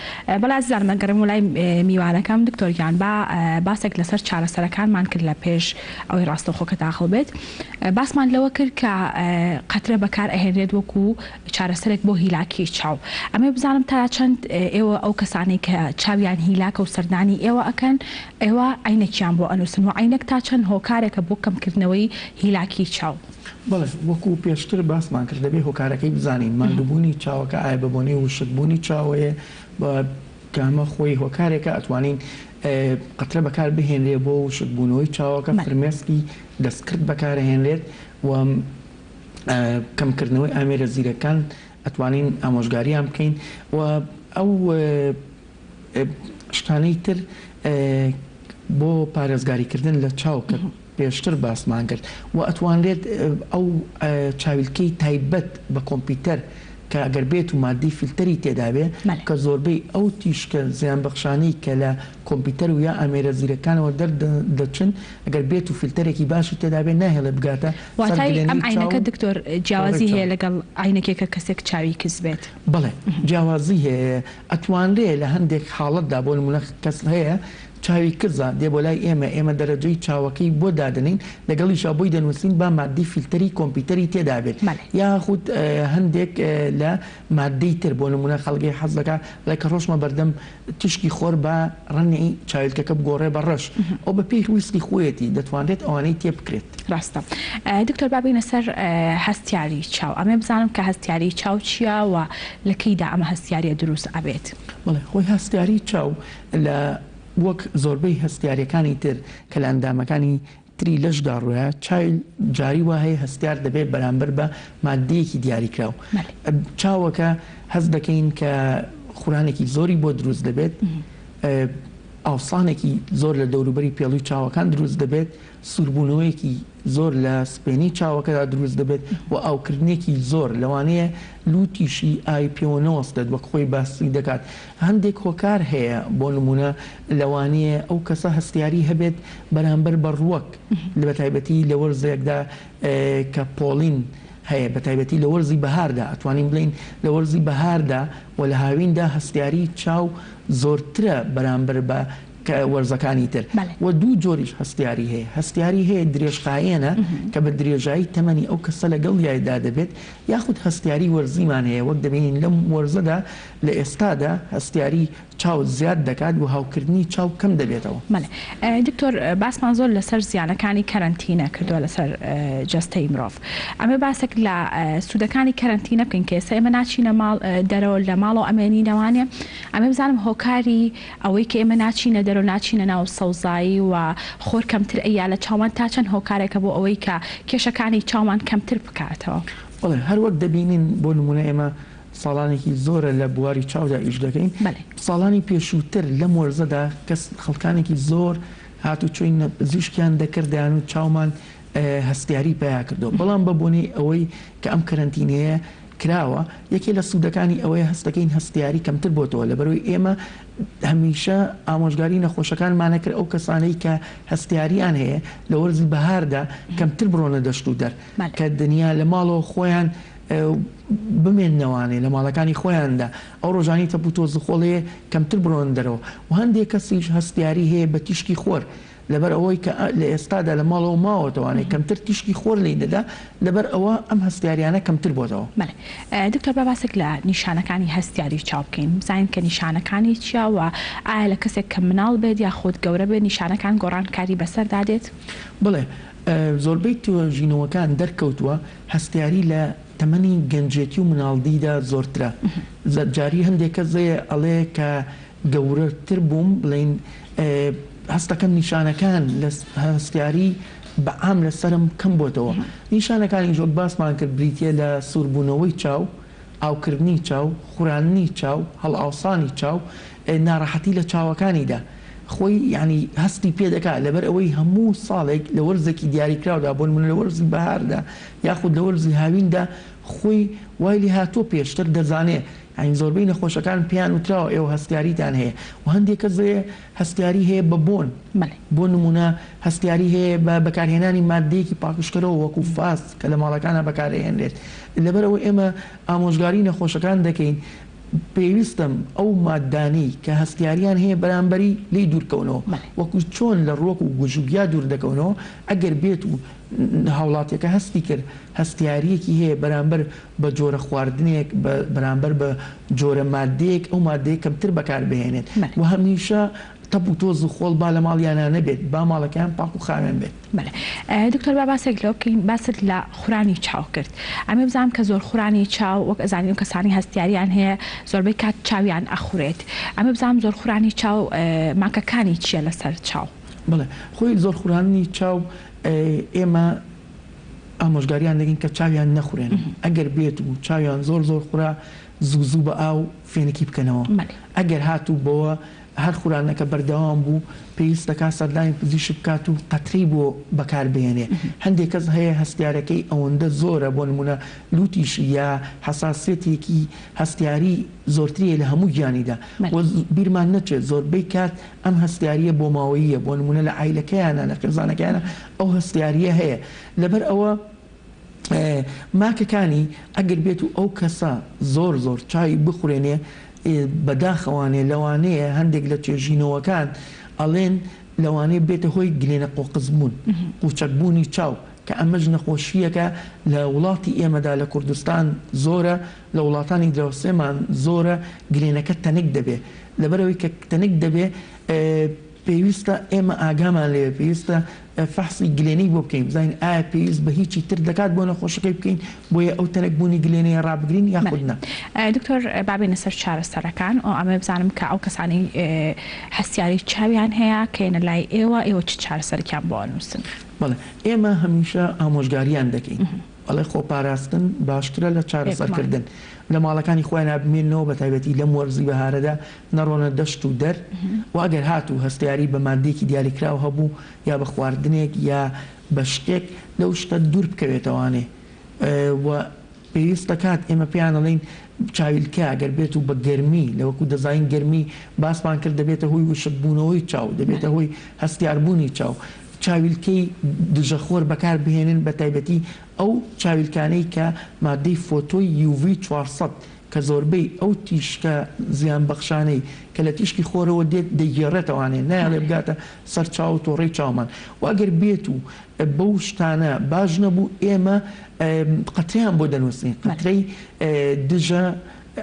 S1: بەڵێ ئازیزانم ئەگەڕێمەوە لای میوانەکەم دکتۆر گیان با باسێک لەسەر چارەسەرەکانمان کرد لە پێش ئەوەی ڕاستەوخۆکە داخڵ بێت باسمان لەوە کرد کە قەترە بەکار ئەهێنرێت وەکو چارەسەرێک بۆ هیلاکی چاو ئەمەوێ بزانم تا چەند ئێوە ئەو کەسانەی کە چاویان هیلاکە و سەردانی ئێوە ئەکەن ئێوە عەینەکیان بۆ ئەنوسن وە عەینەک تا چەند هۆکارێکە بۆ کەم کردنەوەی هیلاکی چاو؟
S2: بەڵێ وەکو پێشتر باسمان کرد دەبێ هۆکارەکەی بزانین ماندووبوونی چاوەکە ئایا بە بۆنەی وشکبوونی چاوەیە بە کە ئەمە خۆی هۆکارێکە ئەتوانین قەترە بەکار بهێنرێ بۆ وشکبوونەوەی چاوەکە فرمێسکی دەستکرد بەکارئەهێنرێت و کەمکردنەوەی ئامێرە زیرەکان ئەتوانین ئامۆژگاریان بکەین و ئەو شتانەی تر بۆ پارێزگاریکردن لە چاو کە پێشتر باسمان کرد و ئەتوانرێت ئەو چاویلکەی تایبەت بە کۆمپیوتەر کە ئەگەر بێت و ماددەی فلتەری تێدابێ کە زۆربەی ئەو تیشکە زیانبەخشانەی کە لە کۆمپیوتەر و یا ئامێرە زیرەکانەوە دەردەچن ئەگەر بێت و فلتەرێکی باشی تێدابێ ناهێڵێ بگاتە سەر
S1: واتای ئەم
S2: گلێنەی چاو
S1: عەینەکە
S2: و
S1: دکتۆر
S2: پۆڕەی
S1: جیاوازی
S2: چاو.
S1: هەیە لەگەڵ عەینەکێک کە کەسێک چاوی کز بێت؟
S2: بەڵێ جیاوازی هەیە ئەتوانرێ لە هەندێک حاڵەتدا بۆ نموونە کەس هەیە. چاوی کزە دێ بۆ لای ئێمە، ئێمە دەرەجەی چاوەکەی بۆ دادەنێین، لەگەڵیشا بۆی دەنووسین با ماددەی فیلتەری کۆمپیوتەری تێدا بێت یاخود هەندێک لە ماددەی تر، بۆ نموونە خەڵکی حەز دەکا ئەڵێ کە ڕۆشتمە بەردەم تیشکی خۆر با ڕەنگی چاویلکەکە بگۆڕێ بە ڕەش، ئەو بە پێی ویستی خۆیەتی دەتوانرێت ئەوانەی تێ بکرێت.
S1: ڕاستە دکتۆر با بێینە سەر هەستیاری چاو، ئەمەوێ بزانم کە هەستیاری چاو چییە و لە کەیدا ئەمە هەستیارییە دروست ئەبێت؟
S2: بەڵێ خۆی هەستیاری چاو لە وەک زۆربەی هەستیاریەکانی تر کە لە ئەندامەکانی تری لەشدا ڕوویە، چاوی جاری وا هەیە هەستیار دەبێت بەرامبەر بە ماددەیەکی دیاریکراو. چاوەکە هەست دەکەین کە خورانێکی زۆری بۆ دروست دەبێت، ئاوسانێکی زۆر لە دەوروبەری پێڵوی چاوەکان دروست دەبێت، سووربوونەوەیەکی زۆر لە سپێنەی چاوەکەدا دروست دەبێت و ئاوکردنێکی زۆر، لەوانەیە لووتیشی ئاوی پێوە نەوەستێت وەک خۆی باسی دەکات. هەندێک هۆکار هەیە بۆ نموونە لەوانەیە ئەو کەسە هەستیاری هەبێت بەرامبەر بە ڕووەک بەتایبەتی لە وەرزێکدا کە پۆڵین هەیە بەتایبەتی لە وەرزی بەهاردا ئەتوانین بڵێین لە وەرزی بەهاردا و لە هاویندا هەستیاری چاو زۆرترە بەرامبەر بە وەرزەکانی تر و دوو جۆریش هەستیاری هەیە هەستیاری هەیە درێژخایەنە کە بە درێژایی تەمەنی ئەو کەسە لەگەڵیایدا دەبێت یاخود هەستیاری وەرزیمان هەیە وەک دەبینین لەم وەرزەدا لە ئێستادا هەستیاری چاو زیاد دەکات و هەوکردنی چاو کەم دەبێتەوە.
S1: بەڵێ دکتۆر باسمان زۆر لەسەر زیانەکانی کەرەنتینە کردووە لەسەر جەستەی مرۆڤ ئەمێ باسێک لە سوودەکانی کەرەنتینە بکەین کە ئێستا ئێمە ناچینە ماڵ دەرەوە لە ماڵەوە ئەمێنینەوانێ ئەمێ بزانم هۆکاری ئەوەی کە ئێمە ناچینە دەرەوە ناچینە ناو سەوزایی و خۆر کەمتر ئەیا لە چاومان تا چەند هۆکارێکە بۆ ئەوەی کە کێشەکانی چاومان کەمتر بکاتەوە؟
S2: بەڵێ هەر وەک دەبینین بۆ نموونە ئێمە ساڵانێکی زۆرە لە بواری چاودا ئیش دەکەین، ساڵانی پێشووتر لەم وەرزەدا کەس خەڵکانێکی زۆر هاتوچۆی پزیشکیان دەکرد دەیانوت چاومان هەستیاری پەیا کردووە، بەڵام بە بۆنەی ئەوەی کە ئەم کەرەنتینەیە کراوە یەکێ لە سوودەکانی ئەوەیە هەست دەکەین هەستیاری کەمتر بۆتەوە لەبەرئەوەی ئێمە هەمیشە ئامۆژگاری نەخۆشەکانمان ئەکرد ئەو کەسانەی کە هەستیاریان هەیە لە وەرزی بەهاردا کەمتر بڕۆنە دەشت و دەر کە دنیا لە ماڵەوە خۆیان بمێننەوانێ لە ماڵەکانی خۆیاندا ئەو ڕۆژانی تەپ و تۆز و خۆڵ هەیە کەمتر بڕۆن دەرەوە و هەندێک کەسیش هەستیاری هەیە بە تیشکی خۆر لەبەر ئەوەی کە لە ئێستادا لە ماڵەوە ماوەتەوانێ کەمتر تیشکی خۆر لێی دەدا لەبەر ئەوە ئەم هەستیاریانە کەمتر بۆتەوە.
S1: بەڵێ دکتۆر با باسێک لە نیشانەکانی هەستیاری چاو بکەین بزانین کە نیشانەکانی چیە و ئایا لە کەسێک کە مناڵ بێت یاخود گەورە بێت نیشانەکان گۆڕانکاری بەسەردا دێت؟
S2: بەڵێ زۆربەی توێژینەوەکان دەرکەوتووە هەستیاری لە تەمەنی گەنجێتی و مناڵدیدا زۆرترە جاری هەندێک کەس هەیە ئەڵێ کە گەورەتر بووم بڵێین هەستەکەم نیشانەکان لە هەستیاری بە عام لە سەرم کەم بۆتەوە نیشانەکانیش وەک باسمان کرد بریتیە لە سووربوونەوەی چاو، ئاوکردنی چاو، خوراندنی چاو، هەڵئاوسانی چاو، ناڕەحەتی لە چاوەکانیدا. خۆی یانی هەستی پێ دەکا لەبەر ئەوەی هەموو ساڵێک لە وەرزێکی دیاریکراودا بۆ نمونە لە وەرزی بەهاردا یاخود لە وەرزی هاویندا خۆی وای لێ هاتووە پێشتر دەزانێ یانی زۆربەی نەخۆشەکان پێیان وتراوە ئێوە هەستیاریتان هەیە و هەندێک کەس هەیە هەستیاری هەیە بە بۆن بۆ نمونە هەستیاری هەیە بە بەکارهێنانی ماددەیەکی پاکژکەرەوە وەکو فاس کە لە ماڵەکانا بەکارئەهێنرێت لەبەرئەوە ئێمە ئامۆژگاری نەخۆشەکان دەکەین پێویستە ئەو ماددانەی کە هەستیاریان هەیە بەرامبەری لێی دوورکەونەوە، وەکو چۆن لە ڕووەک و گژوگیا دوور دەکەونەوە، ئەگەر بێت و هاوڵاتیەکە هەستی کرد هەستیارییەکی هەیە بەرامبەر بە جۆرە خواردنێک، بەرامبەر بە جۆرە ماددەیەک، ئەو ماددەیە کەمتر بەکاربهێنێت و هەمیشە تەپ و تۆز و خۆڵ با لە ماڵیانا نەبێت، با ماڵەکەیان پاک و خاوێن بێت.
S1: بەلێ دکتۆر با باسێک لەوە بکەین باست لە خورانی چاو کرد ئەمێ بزانم کە زۆر خورانی چاو وەک ئەزانین ئەو کەسانی هەستیاریان هەیە زۆربەی کات چاویان ئەخورێت ئەمێ بزانم زۆر خورانی چاو ماکەکانی چیە لەسەر چاو؟
S2: بەڵێ خۆی زۆر خورانی چاو ئێمە ئامۆژگاریان دەکەین کە چاویان نەخورێنن ئەگەر بێت و چاویان زۆر زۆر خورا زوو زوو بە ئاو فێنکی بکەنەوە ئەگەر هاتوو بەوە هەر خورانەکە بەردەوام بوو پێویست دەکات سەردانی پزیشک بکات و قەترەی بۆ بەکار بهێنێ. هەندێک کەس هەیە هەستیارەکەی ئەوەندە زۆرە بۆ نموونە لوتیشی یا حەساسیەتێکی هەستیاری زۆرتری هەیە لە هەموو گیانیدا و بیرمان نەچێت زۆربەی کات ئەم هەستیاریە بۆماوەییە بۆ نموونە لە عایلەکەیانا لە خێزانەکەیانا ئەو هەستیاریە هەیە لەبەر ئەوە ماکەکانی ئەگەر بێت و ئەو کەسە زۆر زۆر چاوی بخورێنێ بەداخەوانێ لەوانەیە هەندێک لە توێژینەوەکان. ئەڵێن لەوانەیە ببێتە هۆی گلێنە قۆقزبوون، قوچەکبوونی چاو، کە ئەمەش نەخۆشییەکە لە وڵاتی ئێمەدا لە کوردستان زۆرە، لە وڵاتانی دراوسێمان زۆرە، گلێنەکە تەنک دەبێ، لەبەرئەوەی کە تەنک دەبێ پێویستە ئێمە ئاگامان لێبێ، پێویستە فەحسی گلێنەی بۆ بکەین بزانین ئایا پێویست بە هیچی تر دەکات بۆ نەخۆشەکەی بکەین بۆیە ئەو تەنک بوونی گلێنەیە ڕابگرین یاخود نا.
S1: دکتۆر با بێینە سەر چارەسەرەکان و ئەمەوێ بزانم کە ئەو کەسانەی هەستیاری چاویان هەیە کە یەنە لای ئێوە ئێوە چ چارەسەرێکیان بۆ ئەنووسن؟
S2: بەڵێ ئێمە هەمیشە ئامۆژگاریان دەکەین ئەڵێ خۆپاراستن باشترە لە چارەسەرکردن. لە ماڵەکانی خۆیانا بمێننەوە بەتایبەتی لەم وەرزی بەهارەدا نەڕۆنە دەشت و دەر و ئەگەر هاتوو هەستیاری بە ماددەیەکی دیاریکراو هەبوو یا بە خواردنێک یا بە شتێک لەو شتە دوور بکەوێتەوانێ و پێویست دەکات ئێمە پێیان ئەڵێین چاویلکە گەر بێت و بە گەرمی لە وەکو دەزانین گەرمی باسمان کرد دەبێتە هۆی وشک بوونەوەی چاو دەبێتە هۆی هەستیار بوونی چاو چاویلکەی دژە خۆر بەکار بهێنن بە تایبەتی ئەو چاویلکانەی کە ماددەی فۆتۆی UV 400 کە زۆربەی ئەو تیشکە زیان بەخشانەی کە لە تیشکی خۆرەوە دێت دەیگێڕێتەوانێ نایەڵێ بگاتە سەر چاو و تۆڕەی چاومان و ئەگەر بێت و بەو شتانە باش نەبوو ئێمە قەترەیان بۆ دەنووسین قەترەی دژە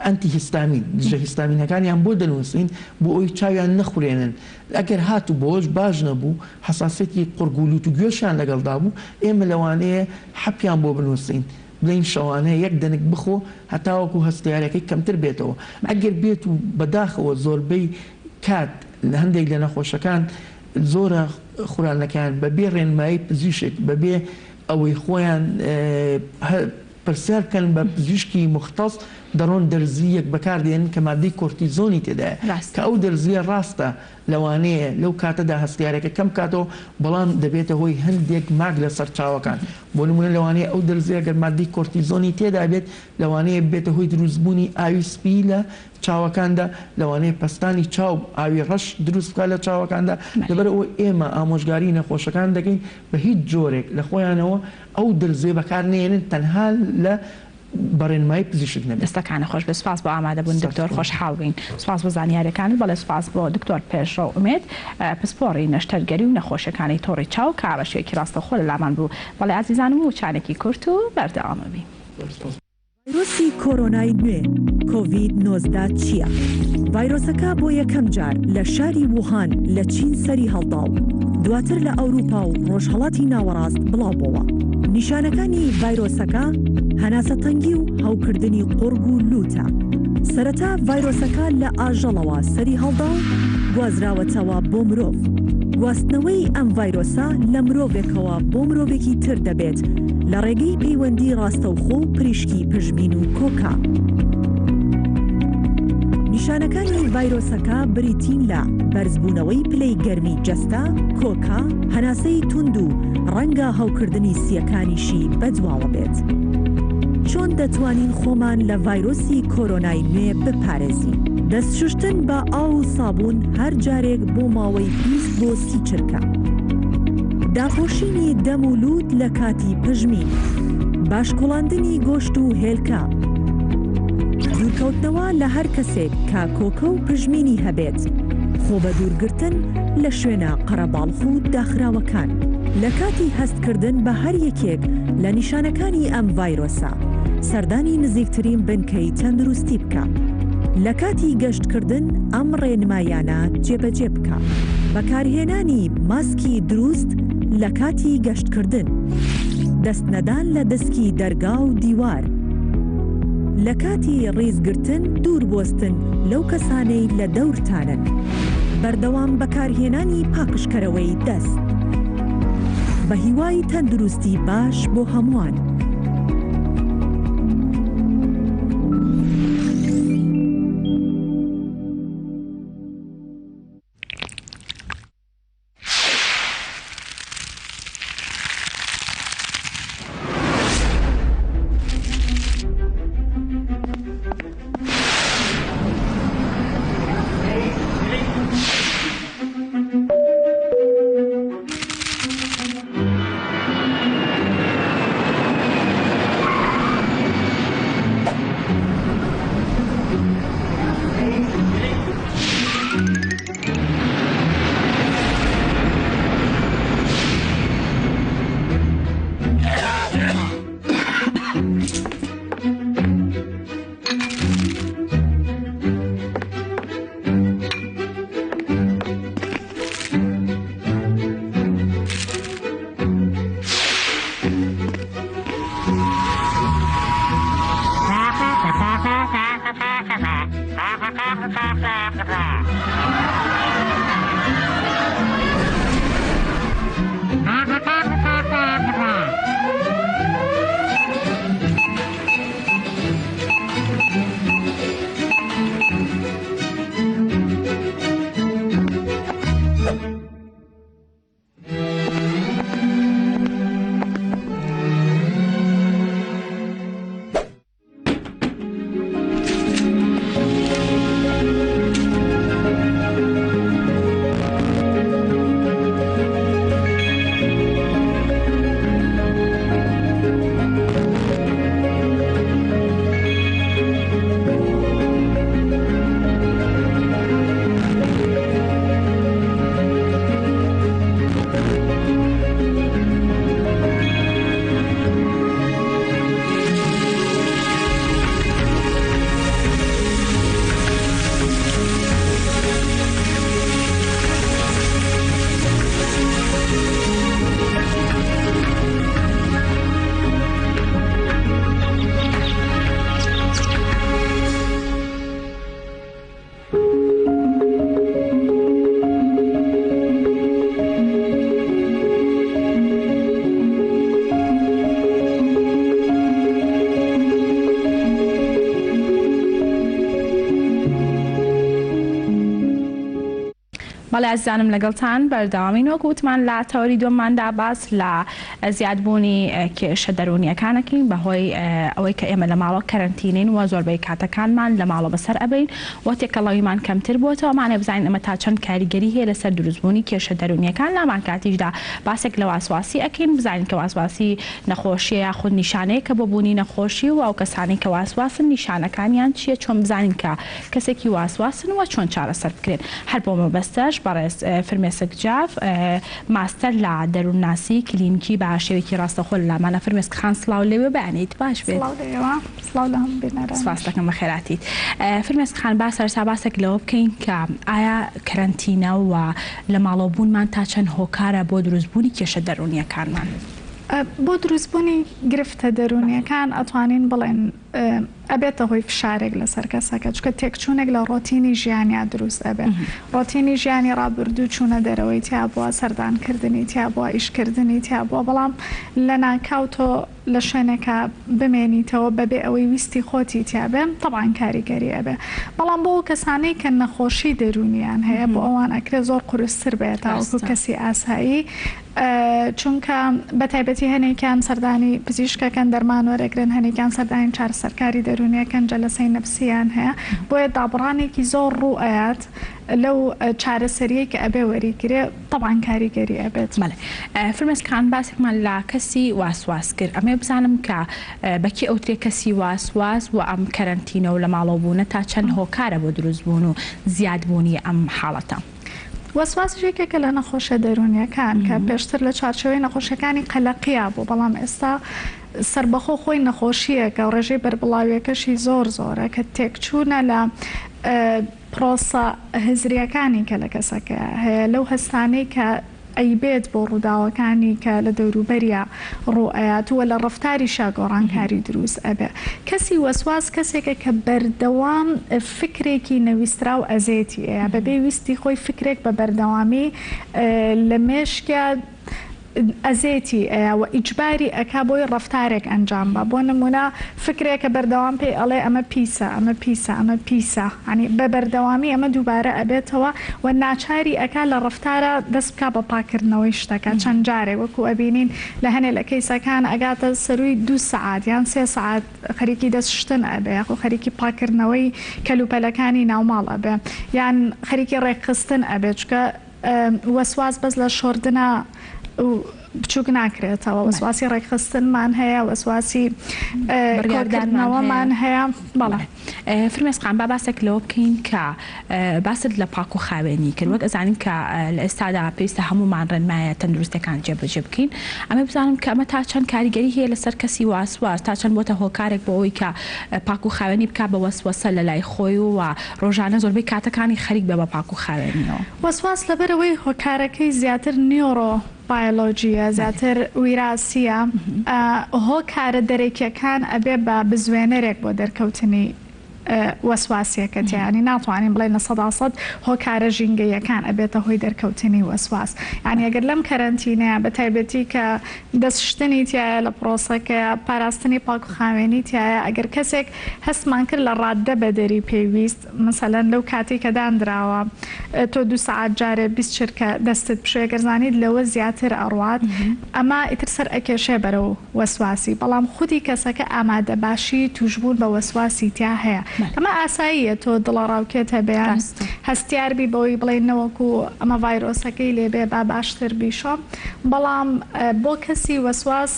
S2: ئەنتی هیستامین دژە هیستامینەکانیان بۆ دەنووسین بۆ ئەوی چاویان نەخورێنن ئەگەر هاتوو بەوەش باش نەبوو حەساسیەتی قوڕگ و لوت و گوێشیان لەگەڵدا بوو ئێمە لەوانەیە حەپیان بۆ بنووسین بڵێین شەوانە یەک دەنک بخۆ هەتاوەکو هەستیارەکەی کەمتر بێتەوە ئەگەر بێت و بەداخەوە زۆربەی کات لە هەندێک لە نەخۆشەکان زۆرە خورانەکەیان بە بێ ڕێنمایی پزیشک بە بێ ئەوەی خۆیان پرسیار بکەن بە پزیشکی موختەس دەڕۆن دەرزییەک بەکار دێنن کە مادەی کۆرتیزۆنی تێدایە کە ئەو دەرزییە ڕاستە لەوانەیە لەو کاتەدا هەستیارەکە کەم بکاتەوە بەڵام دەبێتە هۆی هەندێک ماک لەسەر چاوەکان بۆ نمونە لەوانەیە ئەو دەرزییە گەر مادەی کۆرتیزۆنی تێدا بێت لەوانەیە ببێتە هۆی دروستبوونی ئاوی سپی لە چاوەکاندا، لەوانەیە پەستانی چاو ئاوی ڕەش دروست بکات لە چاوەکاندا، لەبەر ئەوەی ئێمە ئامۆژگاری نەخۆشەکان دەکەین بە هیچ جۆرێک لە خۆیانەوە ئەو درزەی بەکار نەیەنن تەنها لە بە ڕێنمایی پزیشک نەبێت.
S1: دەستەکانت خۆش بێت سوپاس بۆ ئامادەبوون دکتۆر خۆشحاڵ بووین سوپاس بۆ زانیاریەکانت بەڵێ سوپاس بۆ دکتۆر پێشڕەو ئومێد پسپۆڕی نەشتەرگەری و نەخۆشیەکانی تۆڕی چاو کە بە شێوەیەکی ڕاستەوخۆ لەلامان بوو بەڵێ ئازیزانم وچانێکی کورت و بەردەوام ئەبین.
S2: زۆر سوپاس.
S5: ڤایرۆسی کۆرۆنای نوێ، کۆڤید 19، چییە؟ ڤایرۆسەکە بۆ یەکەم جار لە شاری ووهان لە چین سەری هەڵدا و دواتر لە ئەوروپا و ڕۆژهەڵاتی ناوەڕاست بڵاوبۆوە. نیشانەکانی ڤایرۆسەکە هەناسەتەنگی و هەوکردنی قوڕگ و لووتە. سەرەتا ڤایرۆسەکە لە ئاژەڵەوە سەری هەڵدا و گوازراوەتەوە بۆ مرۆڤ. گواستنەوەی ئەم ڤایرۆسە لە مرۆڤێکەوە بۆ مرۆڤێکی تر دەبێت لە ڕێگەی پەیوەندی ڕاستەوخۆ و پریشکی پژمین و کۆکە. نیشانەکانی ڤایرۆسەکە بریتین لە بەرزبوونەوەی پلەی گەرمی جەستە، کۆکە، هەناسەی توند و ڕەنگە هەوکردنی سییەکانیشی بەدواوە بێت. چۆن دەتوانین خۆمان لە ڤایرۆسی کۆرۆنای نوێ بپارێزین؟ دەست شوشتن بە ئاو و سابوون هەر جارێک بۆ ماوەی 20 بۆ 30 چرکە. داپۆشینی دەم و لووت لە کاتی پژمین. باش کوڵاندنی گۆشت و هێلکە. دوورکەوتنەوە لە هەر کەسێک کە کۆکە و پژمینی هەبێت. خۆ بەدوورگرتن لە شوێنە قەرەباڵخ و داخراوەکان. لە کاتی هەستکردن بە هەر یەکێک لە نیشانەکانی ئەم ڤایرۆسە، سەردانی نزیکترین بنکەی تەندروستی بکە. لە کاتی گەشتکردن ئەم ڕێنماییانە جێبەجێ بکە. بەکارهێنانی ماسکی دروست لە کاتی گەشتکردن. دەست نەدان لە دەسکی دەرگا و دیوار. لە کاتی ڕیزگرتن دوور بوەستن لەو کەسانەی لە دەورتانن. بەردەوام بەکارهێنانی پاکژکەرەوەی دەست. بە هیوای تەندروستی باش بۆ هەمووان.
S1: بەڵێ ئازیزانم لەگەڵتان بەردەوامین وەک وتمان لە تەوەری دووەمماندا باس لە زیادبوونی کێشە دەروونیەکان ئەکەین بەهۆی ئەوەی کە ئێمە لە ماڵەوە کەرەنتینین و زۆربەی کاتەکانمان لە ماڵەوە بەسەر ئەبەین و تێکەڵاویمان کەمتر بووەتەوە ئەمانەوێ بزانین ئەمە تا چەند کاریگەری هەیە لەسەر دروستبوونی کێشە دەروونیەکان لامان کاتیشدا باسێک لە واسواسی ئەکەین بزانین کە واسواسی نەخۆشیە یاخود نیشانەیەکە بۆ بوونی نەخۆشی و ئەو کەسانەی کە واسواسن نیشانەکانیان چیە چۆن بزانین کە کەسێکی واسواسن و چۆن چارەسەر بکرێن هەر بۆ مەبەستەش بەڕێز فرمێسک جاف ماستەر لە دەروونناسی کلینکی بە شێوەیەکی ڕاستەوخۆ لە لامانە فرمێسک خان سڵاو لێوێ بەیانیت باش بێت.
S6: سڵاو لە ئێوە سڵاو لە هەموو بینەرانیش.
S1: سپاست دەکەم بەخێراتیت. فرمێسک خان با سەرەتا باسێک لەوە بکەین کە ئایا کەرەنتینە و لە ماڵەوە بوونمان تا چەند هۆکارە بۆ دروستبوونی کێشە دەروونییەکانمان؟
S6: بۆ دروستبوونی گرفتە دەروونییەکان ئەتوانین بڵێن ئەبێتە هۆی فشارێک لەسەر کەسەکە چونکە تێکچوونێک لە ڕۆتینی ژیانیا دروست ئەبێ ڕۆتینی ژیانی ڕابردوو چوونە دەرەوەی تیا بووە سەردان کردنی تیا بووە ئیش کردنی تیا بووە بەڵام لەناکاو تۆ لە شوێنێکا بمێنیتەوە بەبێ ئەوەی ویستی خۆتی تیا بێ تەبعەن کاریگەری ئەبێ بەڵام بۆ ئەو کەسانەی کە نەخۆشی دەروونیان هەیە بۆ ئەوان ئەکرێ زۆر قورستر بێ تاوەکو کەسی ئاسایی چونکە بەتایبەتی هەنێکیان سەردانی پزیشکەکەن دەرمان وەرەگرن، هەنێکیان سەردانی چارەسەرکاری دەروونیەکەن جەلەسەی نەفسییان هەیە، بۆیە دابڕانێکی زۆر ڕوو ئەیات لەو چارەسەریەی کە ئەبێ وەریگرێ تەبعەن کاریگەری ئەبێت.
S1: بەڵێ فرمێسک خان باسێکمان لە کەسی واسواس کرد ئەمەوێ بزانم کە بە کێ ئەوترێ کەسی واسواس وە ئەم کەرەنتینە و لە ماڵەوە بوونە تا چەند هۆکارە بۆ دروست بوون و زیاد بوونی ئەم حاڵەتە؟
S6: وەسواسیش یەکێکە لە نەخۆشیە دەروونیەکان کە پێشتر لە چوارچێوەی نەخۆشیەکانی قەلەقیا بوو، بەڵام ئێستا سەربەخۆ خۆی نەخۆشییەکە و ڕێژەی بەربڵاویەکەشی زۆر زۆرە کە تێکچوونە لە پرۆسە هزریەکانی کە لە کەسەکەیا هەیە لەو هەستانەی کە ئەیبێت بۆ ڕووداوەکانی کە لە دەوروبەریا ڕوو ئەیات و لە ڕەفتاریشا گۆڕانکاری دروست ئەبێ. کەسی وەسواس کەسێکە کە بەردەوام فکرێکی نەویستراو ئەزێتی ئەیا، بەبێ ویستی خۆی فکرێک بە بەردەوامی لە مێشکیا ئەزێتی ئەیا و ئیجباری ئەکا بۆی ڕەفتارێک ئەنجام با. بۆ نموونە فکرێکە بەردەوام پێی ئەڵێ ئەمە پیسە، ئەمە پیسە، ئەمە پیسە، یانی بە بەردەوامی ئەمە دووبارە ئەبێتەوە و ناچاری ئەکا لە ڕەفتارا دەست بکا بە پاککردنەوەی شتەکە چەند جارێک وەکو ئەبینین لە هەنێ لە کەیسەکان ئەگاتە سەرووی دوو سەعات یان سێ سەعات خەریکی دەست شتن ئەبێ یاخۆ خەریکی پاککردنەوەی کەلوپەلەکانی ناوماڵ ئەبێ یان خەریکی ڕێکخستن ئەبێ چونکە وەسواس بەس لە شۆردنا بچوک ناکرێتەوە وەسواسی ڕێکخستنمان هەیە وەسواسی
S1: بڕیاردانەوەمان
S6: هەیە بەڵێ.
S1: فرمێسک خان با باسێک لەوە بکەین کە باست لە پاک و خاوێنی کرد وەک ئەزانین کە لە ئێستادا پێویستە هەموومان ڕێنمایە تەندروستیەکان جێبەجێ بکەین ئەمە بزانم کە ئەمە تا چەند کاریگەری هەیە لەسەر کەسی واسواس تا چەند بۆتە هۆکارێک بۆ ئەوەی کە پاک و خاوێنی بکا بە وەسوەسە لە لای خۆی و ڕۆژانە زۆربەی کاتەکانی خەریک بێ بە پاک و خاوێنیەوە.
S6: وەسواس لەبەرئەوەی هۆکارەکەی زیاتر نیۆرۆ بایۆلۆجییە زیاتر ویراسییە هۆکارە دەرەکیەکان ئەبێ بە بزوێنەرێک بۆ دەرکەوتنی. وەسواسیەکە تیا یانی ناتوانین بڵێین 100% هۆکارە ژینگەییەکان ئەبێتە هۆی دەرکەوتنی وەسواس یانی ئەگەر لەم کەرەنتینەیە بە تایبەتی کە دەست شتنی تیایە لە پرۆسەکەیا پاراستنی پاک و خاوێنی تیایە ئەگەر کەسێک هەستمان کرد لە ڕاددە بەدەری پێویست مەسەلەن لەو کاتەی کە داندراوە تۆ دوو سەعات جارێ 20 چرکە دەستت بشۆی گەر زانیت لەوە زیاتر ئەڕوات ئەمە ئیتر سەر ئەکێشێ بەرەو وەسواسی بەڵام خودی کەسەکە ئامادەباشی توشبوون بە وەسواسی تیا هەیە ئەمە ئاساییە تۆ دڵەڕاوکێت هەبێ یان هەستیار بی بەوەی بڵێی نەوەکو ئەمە ڤایرۆسەکەی لێ بێ با باشتر بیشۆم بەڵام بۆ کەسی وەسواس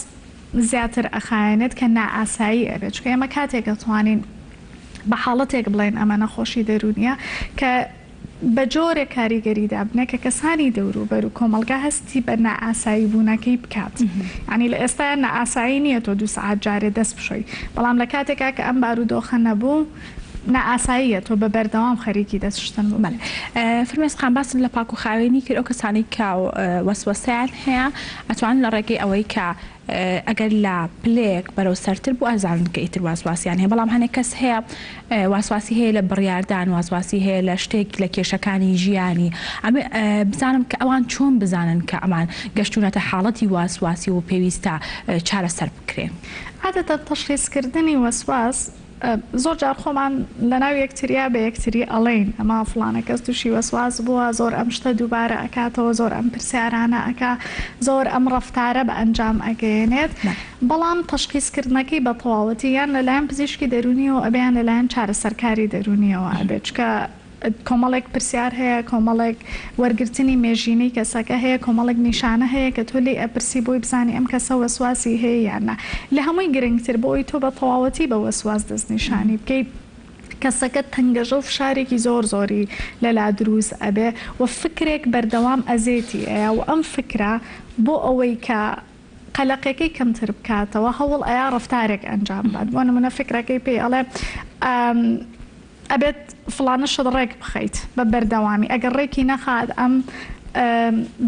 S6: زیاتر ئەخایەنێت کە نائاسایی ئەبێت چونکە ئێمە کاتێک ئەتوانین بە حاڵەتێک بڵێین ئەمە نەخۆشی دەروونیە کە بە جۆرێک کاریگەری دابنێ کە کەسانی دەوروبەر و کۆمەڵگا هەستی بە نائاسایی بوونەکەی بکات. یانی لە ئێستایا نائاسایی نییە تۆ دوو سەعات جارێ دەست بشۆی، بەڵام لە کاتێکا کە ئەم بارودۆخە نەبوو نائاساییە تۆ بە بەردەوام خەریکی دەست شتن بووی.
S1: بەڵێ فرمێسک خان باست لە پاک و خاوێنی کرد، ئەو کەسانەی کە وەسوەسەیان هەیە ئەتوانن لە ڕێگەی ئەوەی کە ئەگەر لە پلەیەک بەرەو سەرتر بوو ئەزانن کە ئیتر واسواسیان هەیە بەڵام هەنێک کەس هەیە واسواسی هەیە لە بڕیاردان واسواسی هەیە لە شتێک لە کێشەکانی ژیانی ئەمێ بزانم کە ئەوان چۆن بزانن کە ئەمان گەشتونەتە حاڵەتی واسواسی و پێویستە چارەسەر بکرێن.
S6: عادەتەن تەشخیسکردنی وەسواس زۆر جار خۆمان لەناو یەکتریا بە یەکتری ئەڵێین ئەمە فڵانە کەس توشی وەسواس بووە زۆر ئەم شتە دووبارە ئەکاتەوە زۆر ئەم پرسیارانە ئەکا زۆر ئەم ڕەفتارە بە ئەنجام ئەگەیەنێت بەڵام تەشخیس کردنەکەی بە تەواوەتی یان لەلایەن پزیشکی دەروونیەوە ئەبێ یان لەلایەن چارەسەرکاری دەروونیەوە ئەبێ چونکە کۆمەڵێک پرسیار هەیە، کۆمەڵێک وەرگرتنی مێژینەی کەسەکە هەیە، کۆمەڵێک نیشانە هەیە کە تۆ لێی ئەپرسی بۆی بزانی ئەم کەسە وەسواسی هەیە یان نا. لە هەمووی گرنگتر بۆ ئەوەی تۆ بە تەواوەتی بە وەسواس دەستنیشانی بکەی، کەسەکە تەنگەژە و فشارێکی زۆر زۆری لەلا دروست ئەبێ و فکرێک بەردەوام ئەزێتی ئەیا و ئەم فکرە بۆ ئەوەی کە قەلەقیەکەی کەمتر بکاتەوە هەوڵ ئەیا ڕەفتارێک ئەنجام بات بۆ نمونە فکرەکەی پێی ئەڵێ ئەبێت فڵانە شت ڕێک بخەیت بە بەردەوامی ئەگەر ڕێکی نەخات ئەم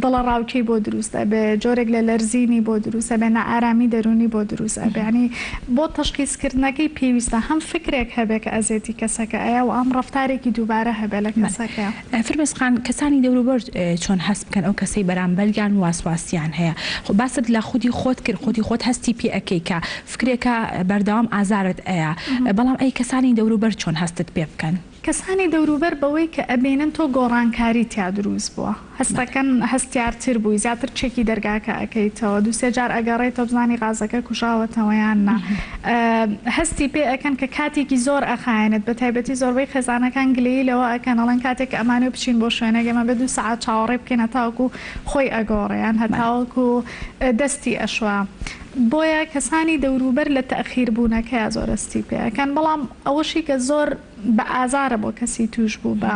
S6: دڵەڕاوکێی بۆ دروست ئەبێ جۆرێک لە لەرزینی بۆ دروست ئەبێ نائارامی دەروونی بۆ دروست ئەبێ یانی بۆ تەشخیس کردنەکەی پێویستە هەم فکرێک هەبێ کە ئەزێتی کەسەکە ئەیا و هەم ڕەفتارێکی دووبارە هەبێ لە کەسەکەیا.
S1: فرمێسک خان کەسانی دەوروبەر چۆن هەست بکەن ئەو کەسەی بەرامبەریان واسواسیان هەیە خۆ باست لە خودی خۆت کرد خودی خۆت هەستی پێ ئەکەی کە فکرێکە بەردەوام ئازارت ئەیا بەڵام ئەی کەسانی دەوروبەر چۆن هەستت پێ بکەن؟
S6: کەسانی دەوروبەر بەوەی کە ئەبینن تۆ گۆڕانکاری تیا دروست بووە هەستەکەن هەستیارتر بووی زیاتر چێکی دەرگاکە ئەکەیتەوە دوو سێ جار ئەگەڕێیتەوە بزانی غازەکە کوژاوەتەوە یان نا هەستی پێ ئەکەن کە کاتێکی زۆر ئەخایەنێت بە تایبەتی زۆربەی خێزانەکان گلەیی لەوە ئەکەن ئەڵێن کاتێک کە ئەمانەوێ بچین بۆ شوێنێک ئێمە بێ دوو سەعات چاوەڕێ بکەین هەتاوەکو خۆی ئەگۆڕێ یان هەتاوەکو دەستی ئەشوا بۆیە کەسانی دەوروبەر لە تەئخیر بوونەکەیا زۆر هەستی پێ ئەکەن بەڵام ئەوەشی کە زۆر بە ئازارە بۆ کەسی تووشبوو بە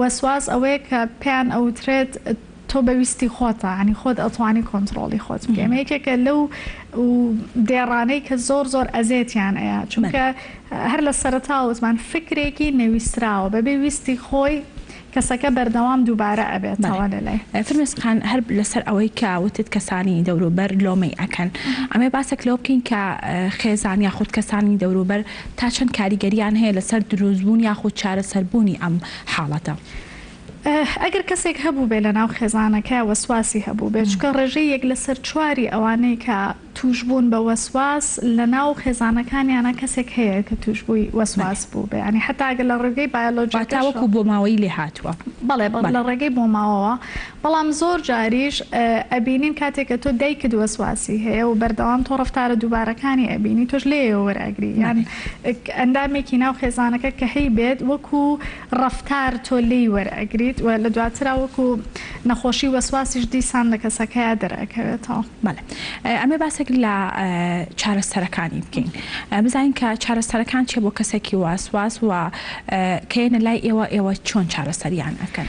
S6: وەسواس ئەوەیە کە پێیان ئەوترێت تۆ بە ویستی خۆتە یانی خۆت ئەتوانی کۆنتڕۆڵی خۆت بکەی ئەمە یەکێکە لەو دێڕانەی کە زۆر زۆر ئەزێتیان ئەیا چونکە هەر لە سەرەتاوە وتمان فکرێکی نەویستراوە بەبێ ویستی خۆی کەسەکە بەردەوام دووبارە ئەبێتەوە لە لای.
S1: فرمێسک خان هەر لەسەر ئەوەی کە وتت کەسانی دەوروبەر لۆمەی ئەکەن ئەمەوێ باسێک لەوە بکەین کە خێزان یاخود کەسانی دەوروبەر تا چەند کاریگەریان هەیە لەسەر دروستبوون یاخود چارەسەربوونی ئەم حاڵەتە؟
S6: ئەگەر کەسێک هەبووبێ لەناو خێزانەکەیا وەسواسی هەبووبێ چونکە ڕێژەی یەک لەسەر چواری ئەوانەی کە تووشبوون بە وەسواس لەناو خێزانەکانیانا کەسێک هەیە کە تووشبووی وەسواس بووبێ یانی حەتا ئەگەر لە ڕێگەی
S1: واتا
S6: بایۆلۆجیەکەشەوە.
S1: وەکوو بۆماوەیی لێ هاتووە.
S6: بەڵێ بەڵێ لە ڕێگەی بۆماوەوە بەڵام زۆر جاریش ئەبینین کاتێک کە تۆ دایکت وەسواسی هەیە و بەردەوام تۆ ڕەفتارە دووبارەکانی ئەبینی تۆش لێیەوە وەرئەگری یان ئەندامێکی ناو خێزانەکە کە هەیبێت وەکوو ڕەفتار تۆ لێی وەرئەگریت و لە دواترا وەکوو نەخۆشی وەسواسیش دیسان لە کەسەکەیا دەرئەکەوێتەوە.
S1: بەڵێ ئەمێ باسێک لە چارەسەرەکانی بکەین بزانین کە چارەسەرەکان چیە بۆ کەسێکی واسواس و کە یەنە لای ئێوە ئێوە چۆن چارەسەریان ئەکەن؟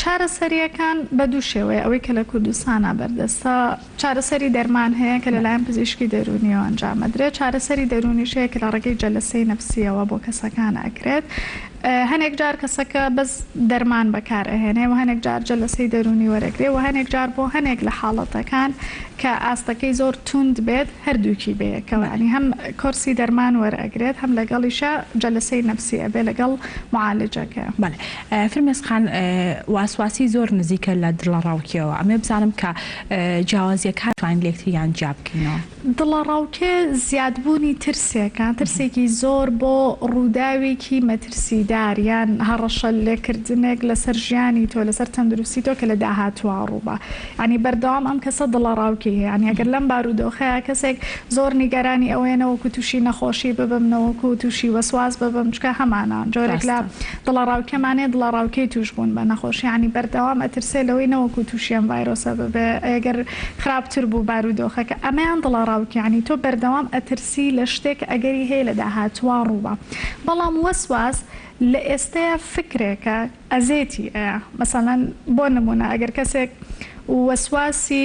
S6: چارەسەریەکان بە دوو شێوەیە ئەوەی کە لە کوردستانا بەردەستە چارەسەری دەرمان هەیە کە لەلایەن پزیشکی دەروونیەوە ئەنجام ئەدرێت چارەسەری دەروونیش هەیە کە لە ڕێگەی جەلەسەی نەفسیەوە بۆ کەسەکان ئەکرێت. هەنێک جار کەسەکە بەس دەرمان بەکار ئەهێنێ و هەنێک جار جەلەسەی دەروونی وەرەگرێ و هەنێک جار بۆ هەنێک لە حاڵەتەکان کە ئاستەکەی زۆر توند بێت هەردووکی بەیەکەوە یانی هەم کۆرسی دەرمان وەرئەگرێت هەم لەگەڵیشا جەلەسەی نەفسی ئەبێ لەگەڵ معالجەکە.
S1: بەڵێ فرمێسک خان واسواسی زۆر نزیکە لە دڵەڕاوکێوە ئەمەوێ بزانم کە جیاوازیەکان توانین لێکتریان جیا بکەینەوە.
S6: دڵەڕاوکێ زیادبوونی ترسێکە، ترسێکی زۆر بۆ ڕووداوێکی مەترسیدار یان هەڕەشە لێکردنێک لەسەر ژیانی تۆ، لەسەر تەندروستی تۆ کە لە داهاتووا ڕووبا. یانی بەردەوام ئەم کەسە دڵەڕاوکێی هەیە. یانی ئەگەر لەم بارودۆخەیا کەسێک زۆر نیگەرانی ئەوەیە نەوەکو تووشی نەخۆشی ببم، نەوەکو تووشی وەسواس ببم، چونکە هەمانە جۆرێک لە دڵەڕاوکێمان هەیە، دڵەڕاوکێی تووشبوون بە نەخۆشی. یانی بەردەوام ئەترسێ لەوەی نەوەکو تووشی ئەم ڤایرۆسە ببێ. ئەگەر خراپتر بوو بارودۆخەکە ئەمەیان دڵەڕاوکێ یانی تۆ بەردەوام ئەترسی لە شتێک ئەگەری هەیە لە داهاتووا ڕووبا بەڵام وەسواس لە ئێستەیا فکرێکە ئەزێتی ئەیا مەسەلەن بۆ نمونە ئەگەر کەسێک وەسواسی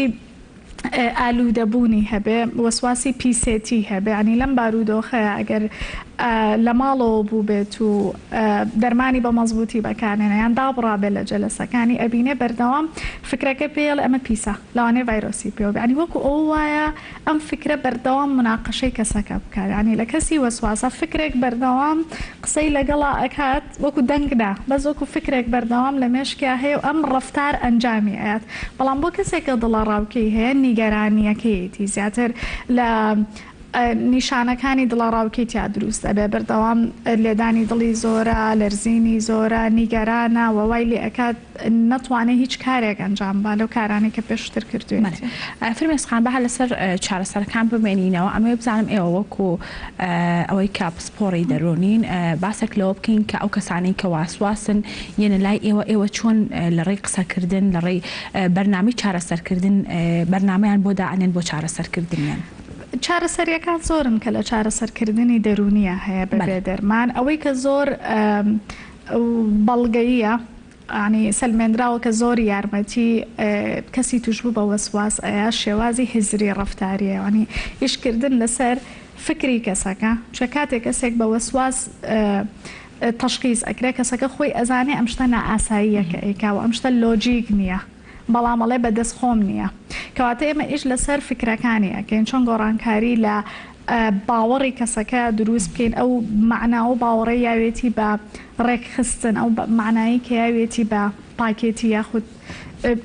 S6: ئالوودەبوونی هەبێ وەسواسی پیسێتی هەبێ یانی لەم بارودۆخەیا ئەگەر لە ماڵەوە بووبێت و دەرمانی بە مەزبووتی بەکارنێنێ یان دابڕابێ لە جەلەسەکانی ئەبینێ بەردەوام فکرەکە پێی ئەڵێ ئەمە پیسە لەوانەیە ڤایرۆسی پێوە بێ یانی وەکو ئەوە وایە ئەم فکرە بەردەوام موناقەشەی کەسەکە بکات یانی لە کەسی وەسواسە فکرێک بەردەوام قسەی لەگەڵا ئەکات وەکو دەنگ نا بەس وەکو فکرێک بەردەوام لە مێشکیا هەیە و ئەم ڕەفتار ئەنجامی ئەیات بەڵام بۆ کەسێک کە دڵەڕاوکێی هەیە نیگەرانیەکەیەتی زیاتر لە نیشانەکانی دڵەڕاوکێی تیا دروست ئەبێ بەردەوام لێدانی دڵی زۆرە لەرزینی زۆرە نیگەرانە وە وای لێ ئەکات نەتوانێ هیچ کارێک ئەنجام با لەو کارانەی کە پێشتر کردوویەتی.
S1: بەڵێ فرمێسک خان با هەر لەسەر چارەسەرەکان بمێنینەوە ئەمەوێ بزانم ئێوە وەکو ئەوەی کە پسپۆڕی دەروونین باسێک لەوە بکەین کە ئەو کەسانەی کە واسواسن یەنە لای ئێوە ئێوە چۆن لە ڕێی قسەکردن لە ڕێی بەرنامەی چارەسەرکردن بەرنامەیان بۆ دائەنێن بۆ چارەسەرکردنیان؟
S6: چارەسەریەکان زۆرن کە لە چارەسەرکردنی دەروونیە هەیە بە بێ دەرمان ئەوەی کە زۆر بەڵگەییە یانی سەلمێنراوە کە زۆر یارمەتی کەسی توشبوو بە وەسواس ئەیا شێوازی هزری ڕەفتاریە یانی ئیشکردن لەسەر فکری کەسەکە چونکە کاتێک کەسێک بە وەسواس تەشخیس ئەکرێ کەسەکە خۆی ئەزانێ ئەم شتە نائاساییە کە ئەیکا و ئەم شتە لۆجیک نییە بەڵام ئەڵێ بە دەست خۆم نییە. کەواتە ئێمە ئیش لەسەر فکرەکانی ئەکەین، چۆن گۆڕانکاری لە باوەڕی کەسەکە دروست بکەین، ئەو مەعنا و باوەڕەی یاوێتی بە ڕێکخستن، ئەو مەعنایەی کە یاوێتی بە پاکێتی یاخود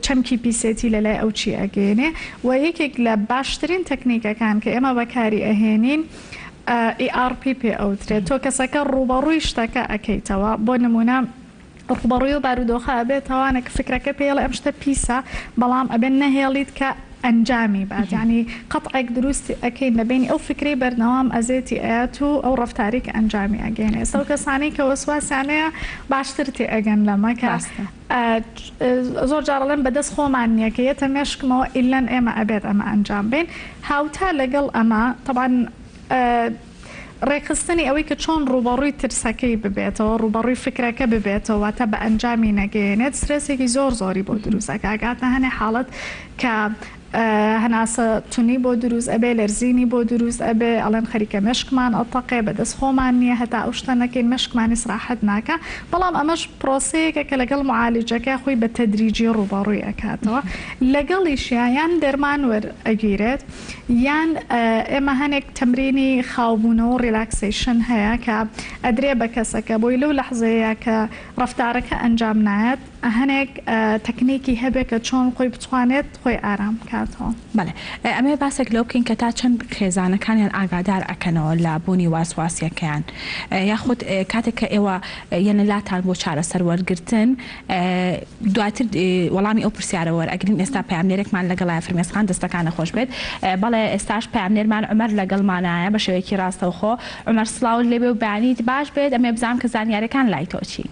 S6: چەمکی پیسێتی لە لای ئەو چی ئەگەیەنێ و یەکێک لە باشترین تەکنیکەکان کە ئێمە بەکاری ئەهێنین ERP پێ ئەوترێت، تۆ کەسەکە ڕووبەڕووی شتەکە ئەکەیتەوە، بۆ نموونە. ڕووبەڕووی ئەو بارودۆخە ئەبێتەوە کە فکرەکە پێی ئەڵێ ئەم شتە پیسە بەڵام ئەبێ نەهێڵیت کە ئەنجامی بات یانی قەتعێک دروست ئەکەین لە بەینی ئەو فکرەی بەردەوام ئەزێتی ئەیات و ئەو ڕەفتارەی کە ئەنجامی ئەگەیەنێ ئێستا ئەو کەسانەی کە وەسواسیان هەیە باشتر تێئەگەن لەمە کە زۆر جار ئەڵێن بەدەست خۆمان نییە کە یەتە مێشکمەوە ئیلەن ئێمە ئەبێت ئەمە ئەنجام بەین هاوتا لەگەڵ ئەمە تەبعەن ڕێکخستنی ئەوەی کە چۆن ڕووبەڕووی ترسەکەی ببێتەوە، ڕووبەڕووی فکرەکە ببێتەوە، واتە بە ئەنجامی نەگەیەنێت، سترێسێکی زۆر زۆری بۆ دروست ئەکا، ئەگاتە هەنێ حاڵەت کە هەناسە تونی بۆ دروست ئەبێ، لەرزینی بۆ دروست ئەبێ، ئەڵێن خەریکە مێشکمان ئەتەقێ، بەدەست خۆمان نییە، هەتا ئەو شتە نەکەین مێشکمان ئیسراحەت ناکا، بەڵام ئەمەش پرۆسەیەکە کە لەگەڵ معالیجەکە خۆی بە تەدریجی ڕووبەڕووی ئەکاتەوە، لەگەڵیشیا یان دەرمان وەرئەگیرێت، یان ئێمە هەنێک تەمرینی خاوبوونەوە و relaxation هەیە کە ئەدرێ بە کەسەکە بۆی لەو لەحزەیە کە ڕەفتارەکە ئەنجام نایەت هەنێک تەکنیکی هەبێ کە چۆن خۆی بتوانێت خۆی ئارام بکاتەوە.
S1: بەڵێ ئەمەوێ باسێک لەوە بکەین کە تا چەند خێزانەکانیان ئاگادار ئەکەنەوە لە بوونی واسواسیەکەیان یاخود کاتێک کە ئێوە یەنە لاتان بۆ چارەسەر وەرگرتن دواتر وەڵامی ئەو پرسیارە وەرئەگرین ئێستا پەیامنێرێکمان لەگەڵایە فرمێسک خان دەستەکانە خۆش بێت بەڵێ ئێستاش پەیامنێرمان عومەر لەگەڵمانایە بە شێوەیەکی ڕاستەوخۆ عومەر سڵاوت لێبێ و بەیانیت باش بێت ئەمێ بزانم کە زانیارەکان لای تۆ چین.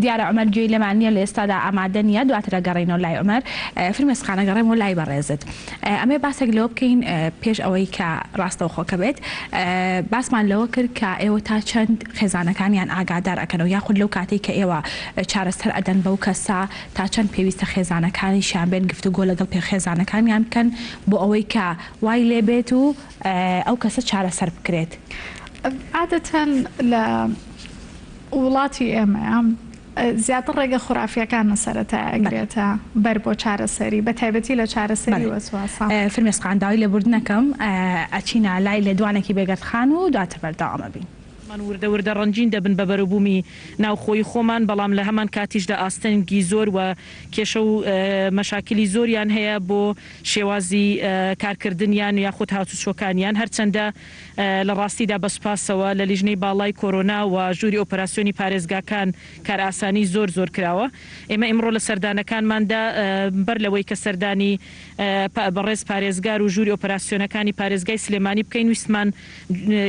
S1: دیارە عومەر گوێی لێمان نیە لە ئێستادا ئامادە نیە دواتر ئەگەڕێینەوە لای عومەر. فرمێسک خان ئەگەڕێمەوە لای بەڕێزت ئەمەوێ باسێک لەوە بکەین پێش ئەوەی کە ڕاستەوخۆکە بێت باسمان لەوە کرد کە ئێوە تا چەند خێزانەکانیان ئاگادار ئەکەنەوە یاخود لەو کاتەی کە ئێوە چارەسەر ئەدەن بەو کەسە تا چەند پێویستە خێزانەکانیشیان بێن گفتوگۆ لەگەڵ پێ خێزانەکانیان بکەن بۆ ئەوەی کە وای لێ بێت و ئەو کەسە چارەسەر بکرێت؟
S6: عادەتەن لە وڵاتی ئێمەیە زیاتر ڕێگە خورافیەکانە سەرەتا ئەگرێتە بەر بۆ چارەسەری بە تایبەتی لە چارەسەری وەسواسە.
S1: فرمێسک خان داوای لێبوردن ئەکەم ئەچینە لای لێدوانێکی بێگەرد خان و دواتر بەردەوام ئەبین.
S7: مان وردە وردە ڕەنگین دەبن بە بەروبوومی ناوخۆیی خۆمان، بەڵام لە هەمان کاتیشدا ئاستەنگی زۆر و کێشە و مەشاکیلی زۆریان هەیە بۆ شێوازی کارکردنیان یاخود هاتوچۆکانیان، هەرچەندە لە ڕاستیدا بە سوپاسەوە لە لیژنەی باڵای کۆرۆنا و ژووری ئۆپەراسیۆنی پارێزگاکان کارئاسانی زۆر زۆر کراوە. ئێمە ئیمڕۆ لە سەردانەکانماندا بەر لەوەی کە سەردانی بەڕێز پارێزگار و ژووری ئۆپەراسیۆنەکانی پارێزگای سلێمانی بکەین ویستمان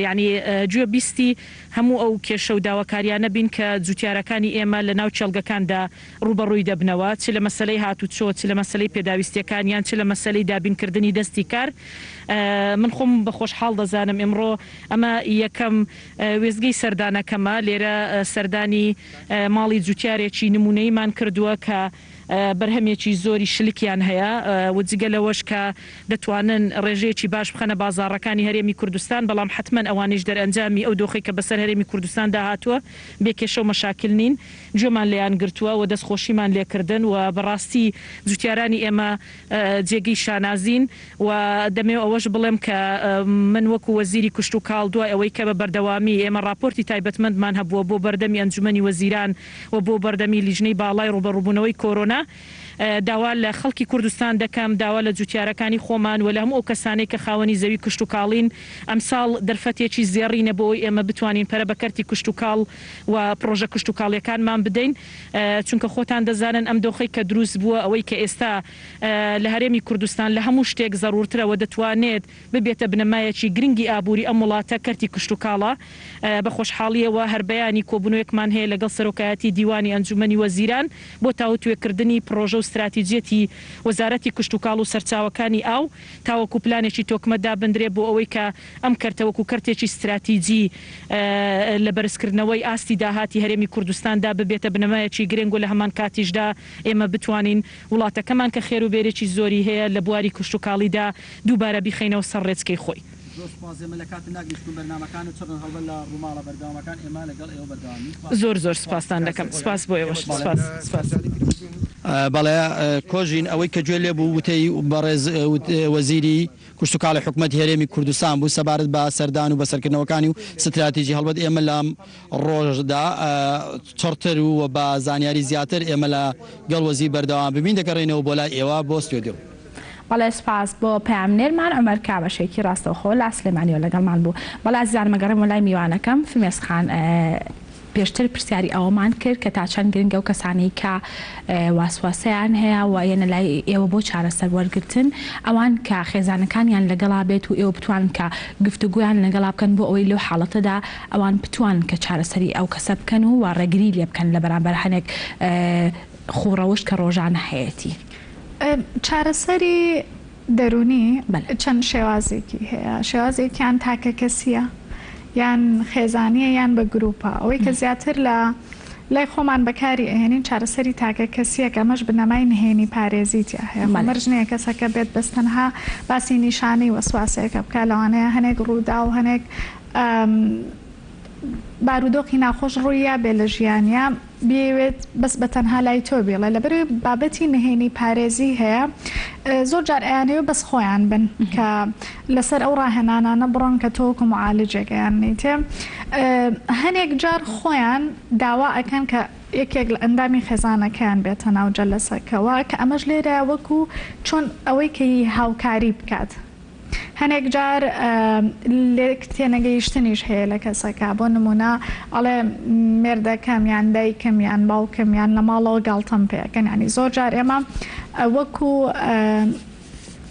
S7: یانی گوێ بیستی هەموو ئەو کێشە و داواکاریانە بین کە جوتیارەکانی ئێمە لە ناو کێڵگەکاندا ڕووبەڕووی دەبنەوە چ لە مەسەلەی هاتوچۆ چ لە مەسەلەی پێداویستیەکان یان چ لە مەسەلەی دابینکردنی دەستی کار من خۆم بە خۆشحاڵ دەزانم ئیمڕۆ ئەمە یەکەم وێستگەی سەردانەکەمە لێرە سەردانی ماڵی جوتیارێکی نمونەییمان کردووە کە بەرهەمێکی زۆری شلکیان هەیە و جگە لەوەش کە دەتوانن ڕێژەیەکی باش بخەنە بازاڕەکانی هەرێمی کوردستان، بەڵام حەتمەن ئەوانیش دەرئەنجامی ئەو دۆخەی کە بەسەر هەرێمی کوردستاندا هاتووە بێ کێشە و مەشاکل نین، گوێمان لێیان گرتووە و دەستخۆشیمان لێکردن و بەڕاستی جوتیارانی ئێمە جێگەی شانازین و دەمەوێ ئەوەش بڵێم کە من وەکو وەزیری کشتوکاڵ دوای ئەوەی کە بە بەردەوامی ئێمە ڕاپۆرتی تایبەتمەندمان هەبووە بۆ بەردەمی ئەنجومەنی وەزیران و بۆ بەردەمی لیژنەی باڵای ڕووبەڕووبوونەوەی کۆرۆنا داوا لە خەڵکی کوردستان دەکەم، داوا لە جوتیارەکانی خۆمان و لە هەموو ئەو کەسانەی کە خاوەنی زەوی کشتوکاڵین، ئەمساڵ دەرفەتێکی زێڕینە بۆ ئەوەی ئێمە بتوانین پەرە بە کەرتی کشتوکاڵ و پڕۆژە کشتوکاڵییەکانمان بدەین، چونکە خۆتان دەزانن ئەم دۆخەی کە دروست بووە، ئەوەی کە ئێستا لە هەرێمی کوردستان لە هەموو شتێک زەروورترە و دەتوانێت ببێتە بنەمایەکی گرنگی ئابووری ئەم وڵاتە، کەرتی کشتوکاڵە. بە خۆشحاڵییەوە هەر بەیانی کۆبوونەوەیەکمان هەیە لەگەڵ سەرۆکایەتی دیوانی ئەنجوومەنی وەزیران بۆ تاوتوێکردنی پڕۆژە و ستراتیجیەتی وەزارەتی کشتوکاڵ و سەرچاوەکانی ئاو تاوەکو پلانێکی تۆکمە دابندرێ بۆ ئەوەی کە ئەم کەرتە وەکو کەرتێکی ستراتیجی لە بەرزکردنەوەی ئاستی داهاتی هەرێمی کوردستاندا ببێتە بنەمایەکی گرنگ و لە هەمان کاتیشدا ئێمە بتوانین وڵاتەکەمان کە خێروبێرێکی زۆری هەیە لە بواری کشتوکاڵیدا دووبارە بیخەینەوە سەر ڕێچکەی خۆی.
S8: زۆر سوپاس ئێمە لە کاتت ناگرین چونکە بەرنامەکانت چڕن هەڵبەت لە ڕووماڵە بەردەوامەکان ئێمە لەگەڵ ئێوە بەردەوامین سوپاس.
S7: زۆر زۆر سوپاستان دەکەم سوپاس بۆ ئێوەش سوپاس سوپاس.
S8: بەڵێ کۆژین ئەوەی کە گوێ لێ بوو وتەی بەڕێز وەزیری کشتوکاڵی حکومەتی هەرێمی کوردستان بوو سەبارەت بە سەردان و بەسەرکردنەوەکانی و ستراتیجی هەڵبەت ئێمە لە ڕۆژدا چڕتر و بە زانیاری زیاتر ئێمە لە گەڵ وەزیر بەردەوام ببین دەگەڕێینەوە بۆ لای ئێوە بۆ ستۆدیۆ.
S1: بەڵێ سوپاس بۆ پەیامنێرمان عومەر کە بەشێکی ڕاستەوخۆ لە سلێمانیەوە لەگەڵمان بوو. بەڵێ ئازیزانم ئەگەڕێمەوە لای میوانەکەم فرمێسک خان پێشتر پرسیاری ئەوەمان کرد کە تا چەند گرنگە ئەو کەسانەی کە واسواسەیان هەیە و یەنە لای ئێوە بۆ چارەسەر وەرگرتن ئەوان کە خێزانەکانیان لەگەڵا بێت و ئێوە بتوانن کە گفتوگۆیان لەگەڵا بکەن بۆ ئەوەی لەو حاڵەتەدا ئەوان بتوانن کە چارەسەری ئەو کەسە بکەن و ڕێگری لێ بکەن لە بەرامبەر هەنێک خووڕەوشت کە ڕۆژانە هەیەتی.
S6: چارەسەری دەروونی چەند شێوازێکی هەیە، شێوازێکیان تاکەکەسییە یان خێزانییە یان بە گرووپە، ئەوەی کە زیاتر لە لای خۆمان بەکاری ئەهێنین چارەسەری تاکەکەسییە کە ئەمەش بنەمای نهێنی پارێزی تیا هەیە، خۆ مەرج نییە کەسەکە بێت بەس تەنها باسی نیشانەی وەسواسێکە بکا، لەوانەیە هەنێک ڕووداو هەنێک بارودۆخی ناخۆش ڕوویابێ لە ژیانیا بیەوێت بەس بە تەنها لای تۆ بیڵێ لەبەرئەوەی بابەتی نهێنی پارێزی هەیە زۆر جار ئەیانەوێ بەس خۆیان بن کە لەسەر ئەو ڕاهێنانانە بڕۆن کە تۆ وەکو معالجێک ئەیاننیتێ هەنێک جار خۆیان داوا ئەکەن کە یەکێک لە ئەندامی خێزانەکەیان بێتە ناو جەلەسەکەوە کە ئەمەش لێرە وەکو چۆن ئەوەی کە هاوکاری بکات هەنێک جار لێک تێنەگەیشتنیش هەیە لە کەسەکە بۆ نمونە ئەڵێ مێردەکەم یان دایکم یان باوکم یان لە ماڵەوە گاڵتەم پێ ئەکەن یانی زۆر جار ئێمە وەکو.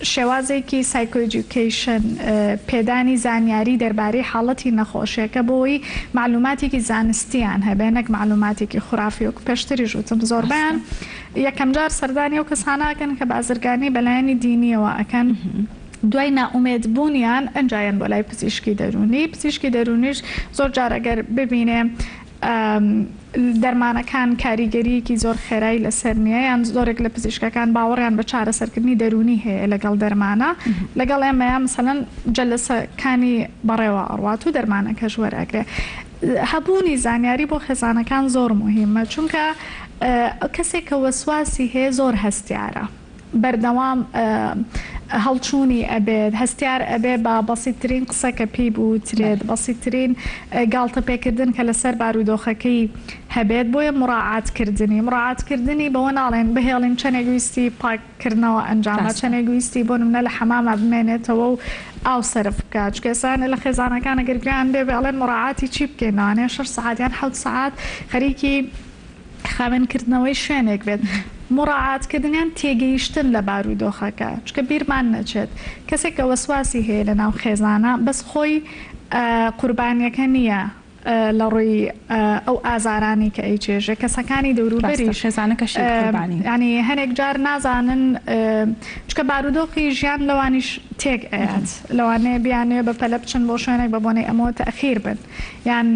S6: شێوازێکی Psychoeducation، پێدانی زانیاری دەربارەی حاڵەتی نەخۆشیەکە بۆ ئەوەی مەعلوماتێکی زانستیان هەبێ نەک مەعلوماتێکی خورافی وەکو پێشتریش وتم زۆربەیان یەکەمجار سەردانی ئەو کەسانە ئەکەن کە بازرگانی بەلایەنی دینیەوە ئەکەن دوای نائومێد بوونیان ئەنجا یەن بۆ لای پزیشکی دەروونی پزیشکی دەروونیش زۆر جار ئەگەر ببینێ دەرمانەکان کاریگەرییەکی زۆر خێرای لەسەر نییە یان زۆرێک لە پزیشکەکان باوەڕیان بە چارەسەرکردنی دەروونی هەیە لەگەڵ دەرمانە لەگەڵ ئێمەیا مەسەلەن جەلەسەکانی بەڕێوە ئەڕوات و دەرمانەکەش وەرئەگرێ. هەبوونی زانیاری بۆ خێزانەکان زۆر موهیمە چونکە کەسێک کە وەسواسی هەیە زۆر هەستیارە. بەردەوام هەڵچوونی ئەبێت، هەستیار ئەبێ بە بەسیتترین قسە کە پێی بوترێت، بەسیتترین گاڵتە پێکردن کە لەسەر بارودۆخەکەی هەبێت، بۆیە موڕاعات کردنی، موڕاعات کردنی بەوە ناڵێن بهێڵین چەنێک ویستی پاک کردنەوە ئەنجام با، چەنێک ویستی بۆ نمونە لە حەماما بمێنێتەوە و ئاو سەرف بکات، چونکە ئێستا هەنێ لە خێزانەکان ئەگەر گوێیان لێ بێ ئەڵێن موڕاعاتی چی بکەین لەوانەیە شەش سەعات یان حەوت سەعات خەریکی خاوێن کردنەوەی شوێنێک بێت، موڕاعات کردن یان تێگەیشتن لە بارودۆخەکە، چونکە بیرمان نەچێت کەسێک کە وەسواسی هەیە لە ناو خێزانە بەس خۆی قوربانیەکە نییە لە ڕووی ئەو ئازارانەی کە ئەیچێژێ کەسەکانی دەوروبەریش
S1: خێزانەکەشی قوربانین.
S6: یانی هەنێک جار نازانن چونکە بارودۆخی ژیان لەوانیش تێک ئەیات لەوانەیە بیانەوێ بە پەلە بچن بۆ شوێنێک بە بۆنەی ئەمەوە تەئخیر بن. یان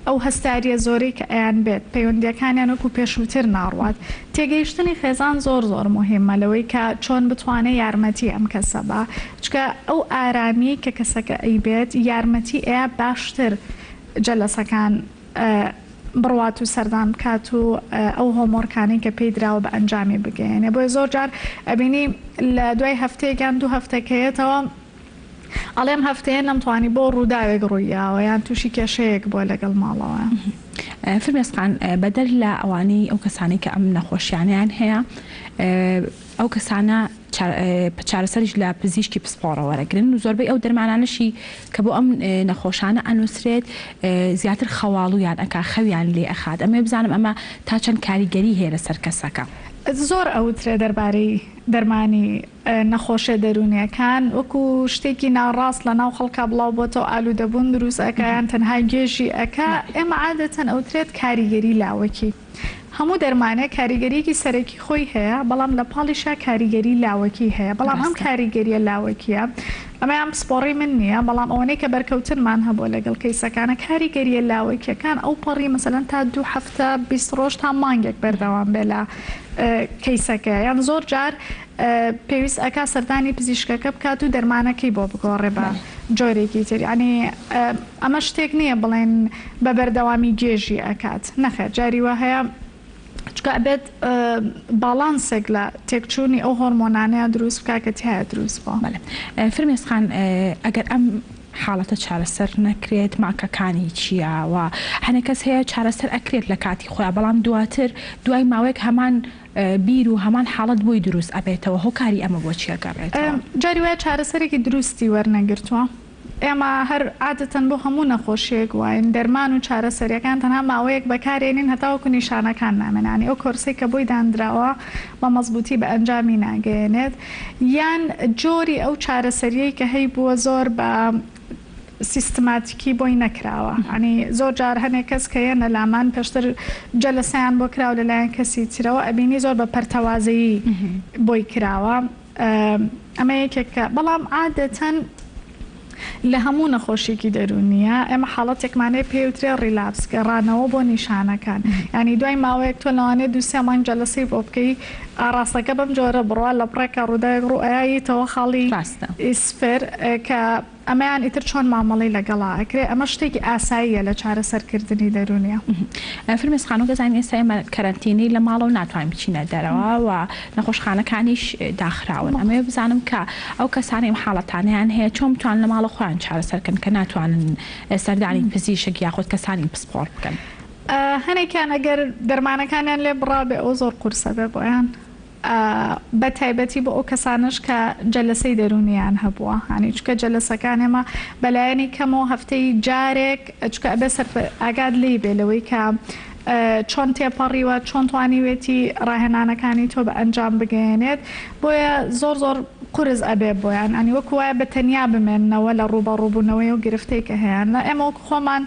S6: ئەو هەستاریە زۆرەی کە ئەیانبێت پەیوەندیەکانیان وەکو پێشووتر ناڕوات. تێگەیشتنی خێزان زۆر زۆر موهیمە لەوەی کە چۆن بتوانێ یارمەتی ئەم کەسە با چونکە ئەو ئارامیەی کە کەسەکە ئەیبێت یارمەتی ئەیا باشتر جەلەسەکان بڕوات و سەردان بکات و ئەو هۆمۆرکانەی کە پێی دراوە بە ئەنجامی بگەیەنێ بۆیە زۆر جار ئەبینی لە دوای هەفتەیەک یان دوو هەفتە کە یەتەوە ئەڵێ ئەم هەفتەیە نەمتوانی بۆ ڕووداوێک ڕوویاوە یان تووشی کێشەیەک بووە لەگەڵ ماڵەوە.
S1: فرمێسک خان بەدەر لە ئەوانەی ئەو کەسانەی کە ئەم نەخۆشیانەیان هەیە ئەو کەسانە چارەسەریش لە پزیشکی پسپۆڕە وەرەگرن و زۆربەی ئەو دەرمانانەشی کە بۆ ئەم نەخۆشانە ئەنووسرێت زیاتر خەواڵویان ئەکا خەویان لێ ئەخات ئەمەوێ بزانم ئەمە تا چەند کاریگەری هەیە لەسەر کەسەکە؟
S6: زۆر ئەوترێ دەربارەی دەرمانی نەخۆشیە دەروونیەکان وەکو شتێکی ناڕاست لەناو خەڵکا بڵاو بۆتەوە ئالوودەبوون دروست ئەکا یان تەنها گێژی ئەکا ئێمە عادەتەن ئەوترێت کاریگەری لاوەکی هەموو دەرمانێک کاریگەریەکی سەرەکی خۆی هەیە بەڵام لە پاڵیشا کاریگەری لاوەکی هەیە بەڵام ئەم کاریگەریە لاوەکیە ئەمەیان پسپۆڕی من نییە بەڵام ئەوەنەی کە بەرکەوتنمان هەبووە لەگەڵ کەیسەکانە کاریگەریە لاوەکیەکان ئەوپەڕی مەسەلەن تا دوو هەفتە 20 ڕۆژ تا مانگێک بەردەوام بێ لە کەیسەکە یان زۆر جار پێویست ئەکا سەردانی پزیشکەکە بکات و دەرمانەکەی بۆ بگۆڕێ بە جۆرێکی تر یانی ئەمە شتێک نییە بڵێن بە بەردەوامی گێژی ئەکات نەخێر جاری وا هەیە چونکە ئەبێت باڵانسێک لە تێکچوونی ئەو هۆرمۆنانەیە دروست بکات کە تیایا دروست بووە.
S1: بەڵێ فرمێسک خان ئەگەر ئەم حاڵەتە چارەسەر نەکرێت ماکەکانی چییە و هەنێک کەس هەیە چارەسەر ئەکرێت لە کاتی خۆیا بەڵام دواتر دوای ماوەیەک هەمان بیر و هەمان حاڵەت بۆی دروست ئەبێتەوە هۆکاری ئەمە بۆ چی ئەگەڕێتەوە؟
S6: جاری وایە چارەسەرێکی دروستی وەرنەگرتووە ئێمە هەر عادەتەن بۆ هەموو نەخۆشیەک واین دەرمان و چارەسەریەکان تەنها ماوەیەک بەکارێنین هەتاوەکو نیشانەکان نامێنن یانی ئەو کۆرسەی کە بۆی داندراوە بە مەزبوتی بە ئەنجامی ناگەیەنێت یان جۆری ئەو چارەسەریەی کە هەیبووە زۆر بە سیستماتیکی بۆی نەکراوە یانی زۆر جار هەنێک کەس کە یەنە لامان پێشتر جەلەسەیان بۆ کراوە لەلایەن کەسی ترەوە ئەبینی زۆر بە پەرتەوازەیی بۆی کراوە ئەمە یەکێکە بەڵام عادەتەن لە هەموو نەخۆشیەکی دەروونیە ئێمە حاڵەتێکمان هەیە پێی وترێ ڕیلاپس گەڕانەوە بۆ نیشانەکان یانی دوای ماوەیەک تۆ لەوانەیە دوو سێ مانگ جەلەسەی بۆ بکەی ئاڕاستەکە بەم جۆرە بڕوا لە پڕێکا ڕووداوێک ڕوو ئەیا یتەوە خاڵی سفر کە ئەمەیان ئیتر چۆن مامەڵەی لەگەڵا ئەکرێ ئەمە شتێکی ئاساییە لە چارەسەرکردنی دەروونیە.
S1: فرمێسک خان وەک ئەزانین ئێستا ئێمە کەرەنتینەی لە ماڵەوە ناتوانین بچینە دەرەوە و نەخۆشخانەکانیش داخراون ئەمەوێ بزانم کە ئەو کەسانەی ئەم حاڵەتانەیان هەیە چۆن بتوانن لە ماڵەوە خۆیان چارەسەر کەن کە ناتوانن سەردانی پزیشک یاخود کەسانی پسپۆڕ بکەن؟
S6: هەنێکیان ئەگەر دەرمانەکانیان لێ بڕابێ ئەوە زۆر قورسە بێ بۆیان بە تایبەتی بۆ ئەو کەسانەش کە جەلەسەی دەروونیان هەبووە یانی چونکە جەلەسەکان ئێمە بەلایەنی کەمەوە هەفتەی جارێک چونکە ئەبێ سەرپە ئاگات لێی بێ لەوەی کە. چۆن تێپەڕیوە، چۆن توانیوێتی ڕاهێنانەکانی تۆ بە ئەنجام بگەیەنێت، بۆیە زۆر زۆر قورس ئەبێ بۆیان، یانی وەکو وایە بە تەنیا بمێننەوە لە ڕووبەڕووبوونەوەی ئەو گرفتەی کە هەیانە، ئێمە وەکو خۆمان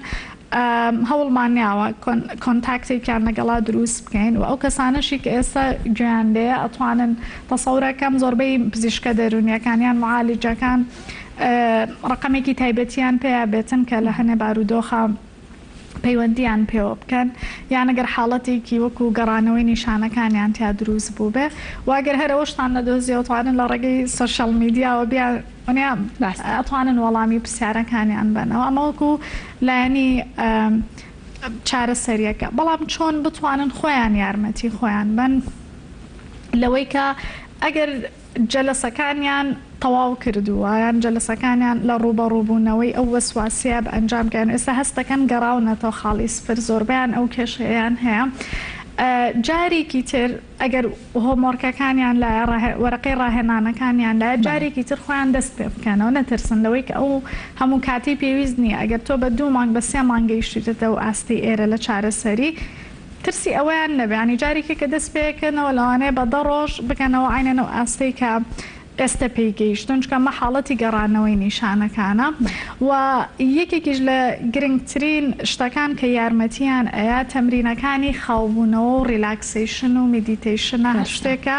S6: هەوڵمان یاوە کۆنتاکتێکیان لەگەڵا دروست بکەین و ئەو کەسانەشی کە ئێستا گوێیان لێیە ئەتوانن تەسەورەکەم زۆربەی پزیشکە دەروونیەکان یان معالیجەکان ڕەقەمێکی تایبەتیان پێیا بێتن کە لە هەنێ بارودۆخا پەیوەندیان پێوە بکەن یان ئەگەر حاڵەتێکی وەکو گەڕانەوەی نیشانەکانیان تیا دروست بووبێ و ئەگەر هەر ئەوەشتان نەدۆزیەوە توانن لە ڕێگەی سۆشیال میدیاوە بیان ئەتوانن وەڵامی پرسیارەکانیان بەنەوە ئەمە وەکو لایەنی چارەسەریەکە بەڵام چۆن بتوانن خۆیان یارمەتی خۆیان بەن لەوەی کە ئەگەر جەلەسەکانیان تەواو کردووە یان جەلەسەکانیان لە ڕووبەڕووبوونەوەی ئەو وەسواسەیە بە ئەنجام گەیاندووە ئێستا هەست دەکەن گەڕاونەتەوە خاڵی سفر زۆربەیان ئەو کێشەیەیان هەیە جارێکی تر ئەگەر هۆمۆرکەکانیان لایە وەرەقەی ڕاهێنانەکانیان لایە جارێکی تر خۆیان دەست پێ بکەنەوە نەترسن لەوەی کە ئەو هەموو کاتەی پێویست نییە ئەگەر تۆ بە دوو مانگ بە سێ مانگ گەیشتوویتەتە ئەو ئاستەی ئێرە لە چارەسەری ترسی ئەوەیان نەبێ یانی جارێکی کە دەست پێکەنەوە لەوانەیە بە دە ڕۆژ بگەنەوە عەینەن ئەو ئاستەی کە ئێستە پێی گەیشتوون چونکە ئەمە حاڵەتی گەڕانەوەی نیشانەکانە و یەکێکیش لە گرنگترین شتەکان کە یارمەتیان ئەیا تەمرینەکانی خاوبوونەوە و relaxation و meditation ە هەر شتێکە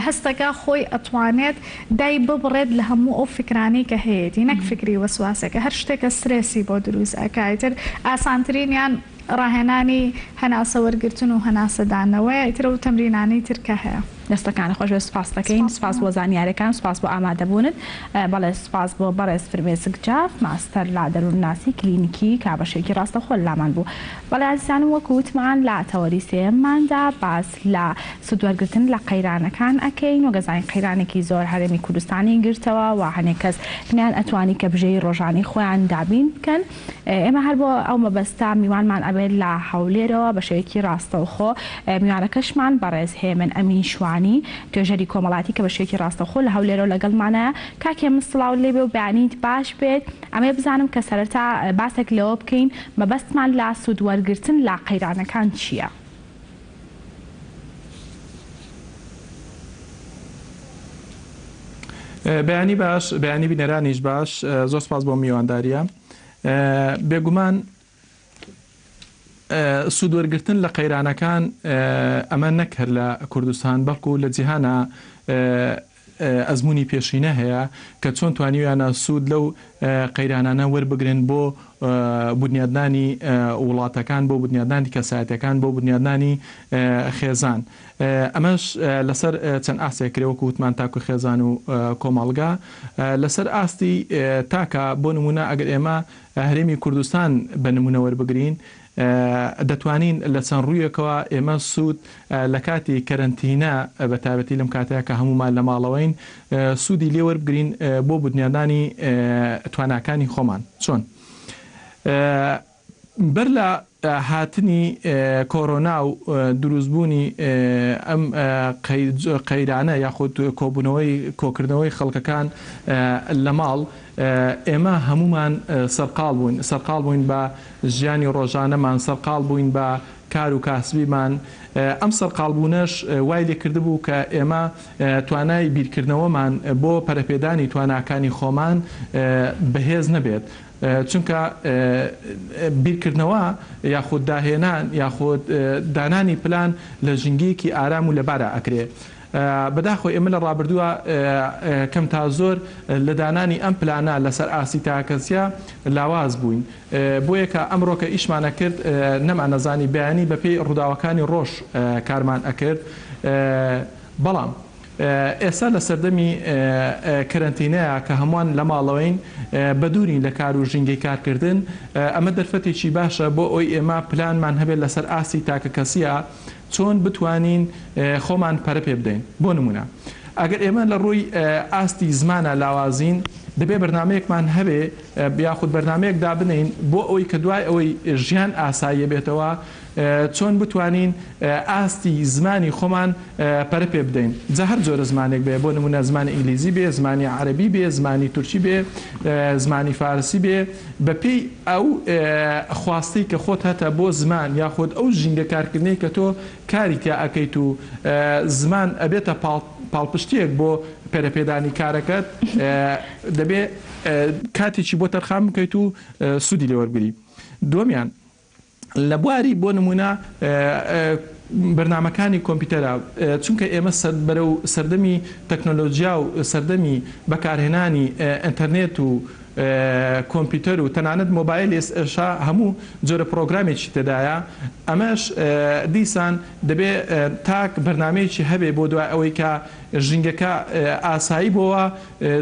S6: هەستەکە خۆی ئەتوانێت دای ببڕێت لە هەموو ئەو فکرانەی کە هەیەتی نەک فکری وەسواسێکە هەر شتێکە سترێسی بۆ دروست ئەکا ئیتر ئاسانترینیان ڕاهێنانی هەناسە وەرگرتن و هەناسە دانەوەیە ئیتر ئەو تەمرینانەی تر کە هەیە.
S1: دەستەکانت خۆش بێت سوپاست دەکەین سوپاس بۆ زانیاریەکان سوپاس بۆ ئامادەبوونت بەڵێ سوپاس بۆ بەڕێز فرمێسک جاف ماستەر لە دەروونناسی کلینیکی کە بەشێکی ڕاستەوخۆ لامان بوو بەڵێ ئازیزانم وەکو وتمان لە تەوەری سێیەمماندا باس لە سوودوەرگرتن لە قەیرانەکان ئەکەین وەک ئەزانین قەیرانێکی زۆر هەرێمی کوردستانی گرتەوە و هەنێک کەس نەیان ئەتوانی کە بژێوی ڕۆژانەی خۆیان دابین بکەن ئێمە هەر بۆ ئەو مەبەستە میوانمان ئەبێت لە هەولێرەوە بە شێوەیەکی ڕاستەوخۆ، میوانەکەشمان بەڕێز هێمن ئەمین شوانی، توێژەری کۆمەڵایەتی کە بە شێوەیەکی ڕاستەوخۆ لە هەولێرەوە لەگەڵمانایە. کاک هێمن سڵاوت لێ بێ و بەیانیت باش بێت. ئەمەوێ بزانم کە سەرەتا باسێک لەوە بکەین مەبەستمان لە سوود وەرگرتن لە قەیرانەکان چییە؟
S4: بەیانی باش، بەیانی بینەرانیش باش، زۆر سپاس بۆ میواندارییە. بێگومان سوودوەرگرتن لە قەیرانەکان ئەمە نەک هەر لە کوردستان بەڵکو لە جیهانا ئەزموونی پێشینە هەیە کە چۆن توانیویانە سوود لەو قەیرانانە وەربگرن بۆ بونیادنانی وڵاتەکان، بۆ بونیادنانی کەسایەتیەکان، بۆ بونیادنانی خێزان. ئەمەش لەسەر چەند ئاستێک کرێ وەکو وتمان تاک و خێزان و کۆمەڵگا. لەسەر ئاستی تاکە بۆ نموونە ئەگەر ئێمە هەرێمی کوردستان بە نموونە وەربگرین دەتوانین لە چەند ڕوویەکەوە ئێمە سوود لە کاتی کەرەنتینە بە تایبەتی لەم کاتەیە کە هەموومان لە ماڵەوەین سوودی لێ وەربگرین بۆ بنیادانی تواناکانی خۆمان چۆن؟ بەر لە هاتنی کۆرۆنا و دروستبوونی ئەم قەیرانە یاخود کۆبوونەوەی کۆکردنەوەی خەڵکەکان لە ماڵ، ئێمە هەموومان سەرقاڵ بووین، سەرقاڵ بووین بە ژیانی ڕۆژانەمان، سەرقاڵ بووین بە کار و کاسبیمان، ئەم سەرقاڵبوونەش وای لێکردبوو کە ئێمە توانای بیرکردنەوەمان بۆ پەرەپێدانی تواناکانی خۆمان بەهێز نەبێت. چونکە بیرکردنەوە یاخود داهێنان یاخود دانانی پلان لە ژینگەیەکی ئارام و لەبارا ئەکرێ. بەداخەوە ئێمە لە ڕابردووا کەم تا زۆر لە دانانی ئەم پلانە لەسەر ئاستی تاکەکەسیا لاواز بووین. بۆیە کە ئەمڕۆ کە ئیشمان ئەکرد نەمانەزانی بەیانی بەپێی ڕووداوەکانی ڕۆژ کارمان ئەکرد. بەڵام ئێستا لە سەردەمی کەرەنتینەیە کە هەمووان لە ماڵەوەین، بەدوورین لە کار و ژینگەی کارکردن، ئەمە دەرفەتێکی باشە بۆ ئەوەی ئێمە پلانمان هەبێت لەسەر ئاستی تاکەکەسییە چۆن بتوانین خۆمان پەرە پێ بدەین. بۆ نموونە ئەگەر ئێمە لە ڕووی ئاستی زمانە لاوازین، دەبێ بەرنامەیەکمان هەبێ یاخود بەرنامەیەک دابنێین بۆ ئەوەی کە دوای ئەوەی ژیان ئاساییە بێتەوە، چۆن بتوانین ئاستی زمانی خۆمان پەرە پێ بدەین جا هەر جۆرە زمانێک بێ بۆ نموونە زمانی ئینگلیزی بێ زمانی عەرەبی بێ زمانی تورکی بێ زمانی فارسی بێ بە پێی ئەو خواستەی کە خۆت هەتە بۆ زمان یاخود ئەو ژینگە کارکردنەی کە تۆ کاری تیا ئەکەیت و زمان ئەبێتە پاڵپشتیەک بۆ پەرەپێدانی کارەکەت دەبێ کاتێکی بۆ تەرخان بکەیت و سوودی لێ وەربگری. دووەمیان لە بواری بۆ نموونە بەرنامەکانی کۆمپیوتەرە چونکە ئێمە بەرەو سەردەمی تەکنۆلۆجیا و سەردەمی بەکارهێنانی ئینتەرنێت و کۆمپیوتەر و تەنانەت مۆبایل ئێستا هەموو جۆرە پڕۆگرامێکی تێدایە ئەمەش دیسان دەبێ تاک بەرنامەیەکی هەبێ بۆ دوای ئەوەی کە ژینگەکە ئاسایی بۆوە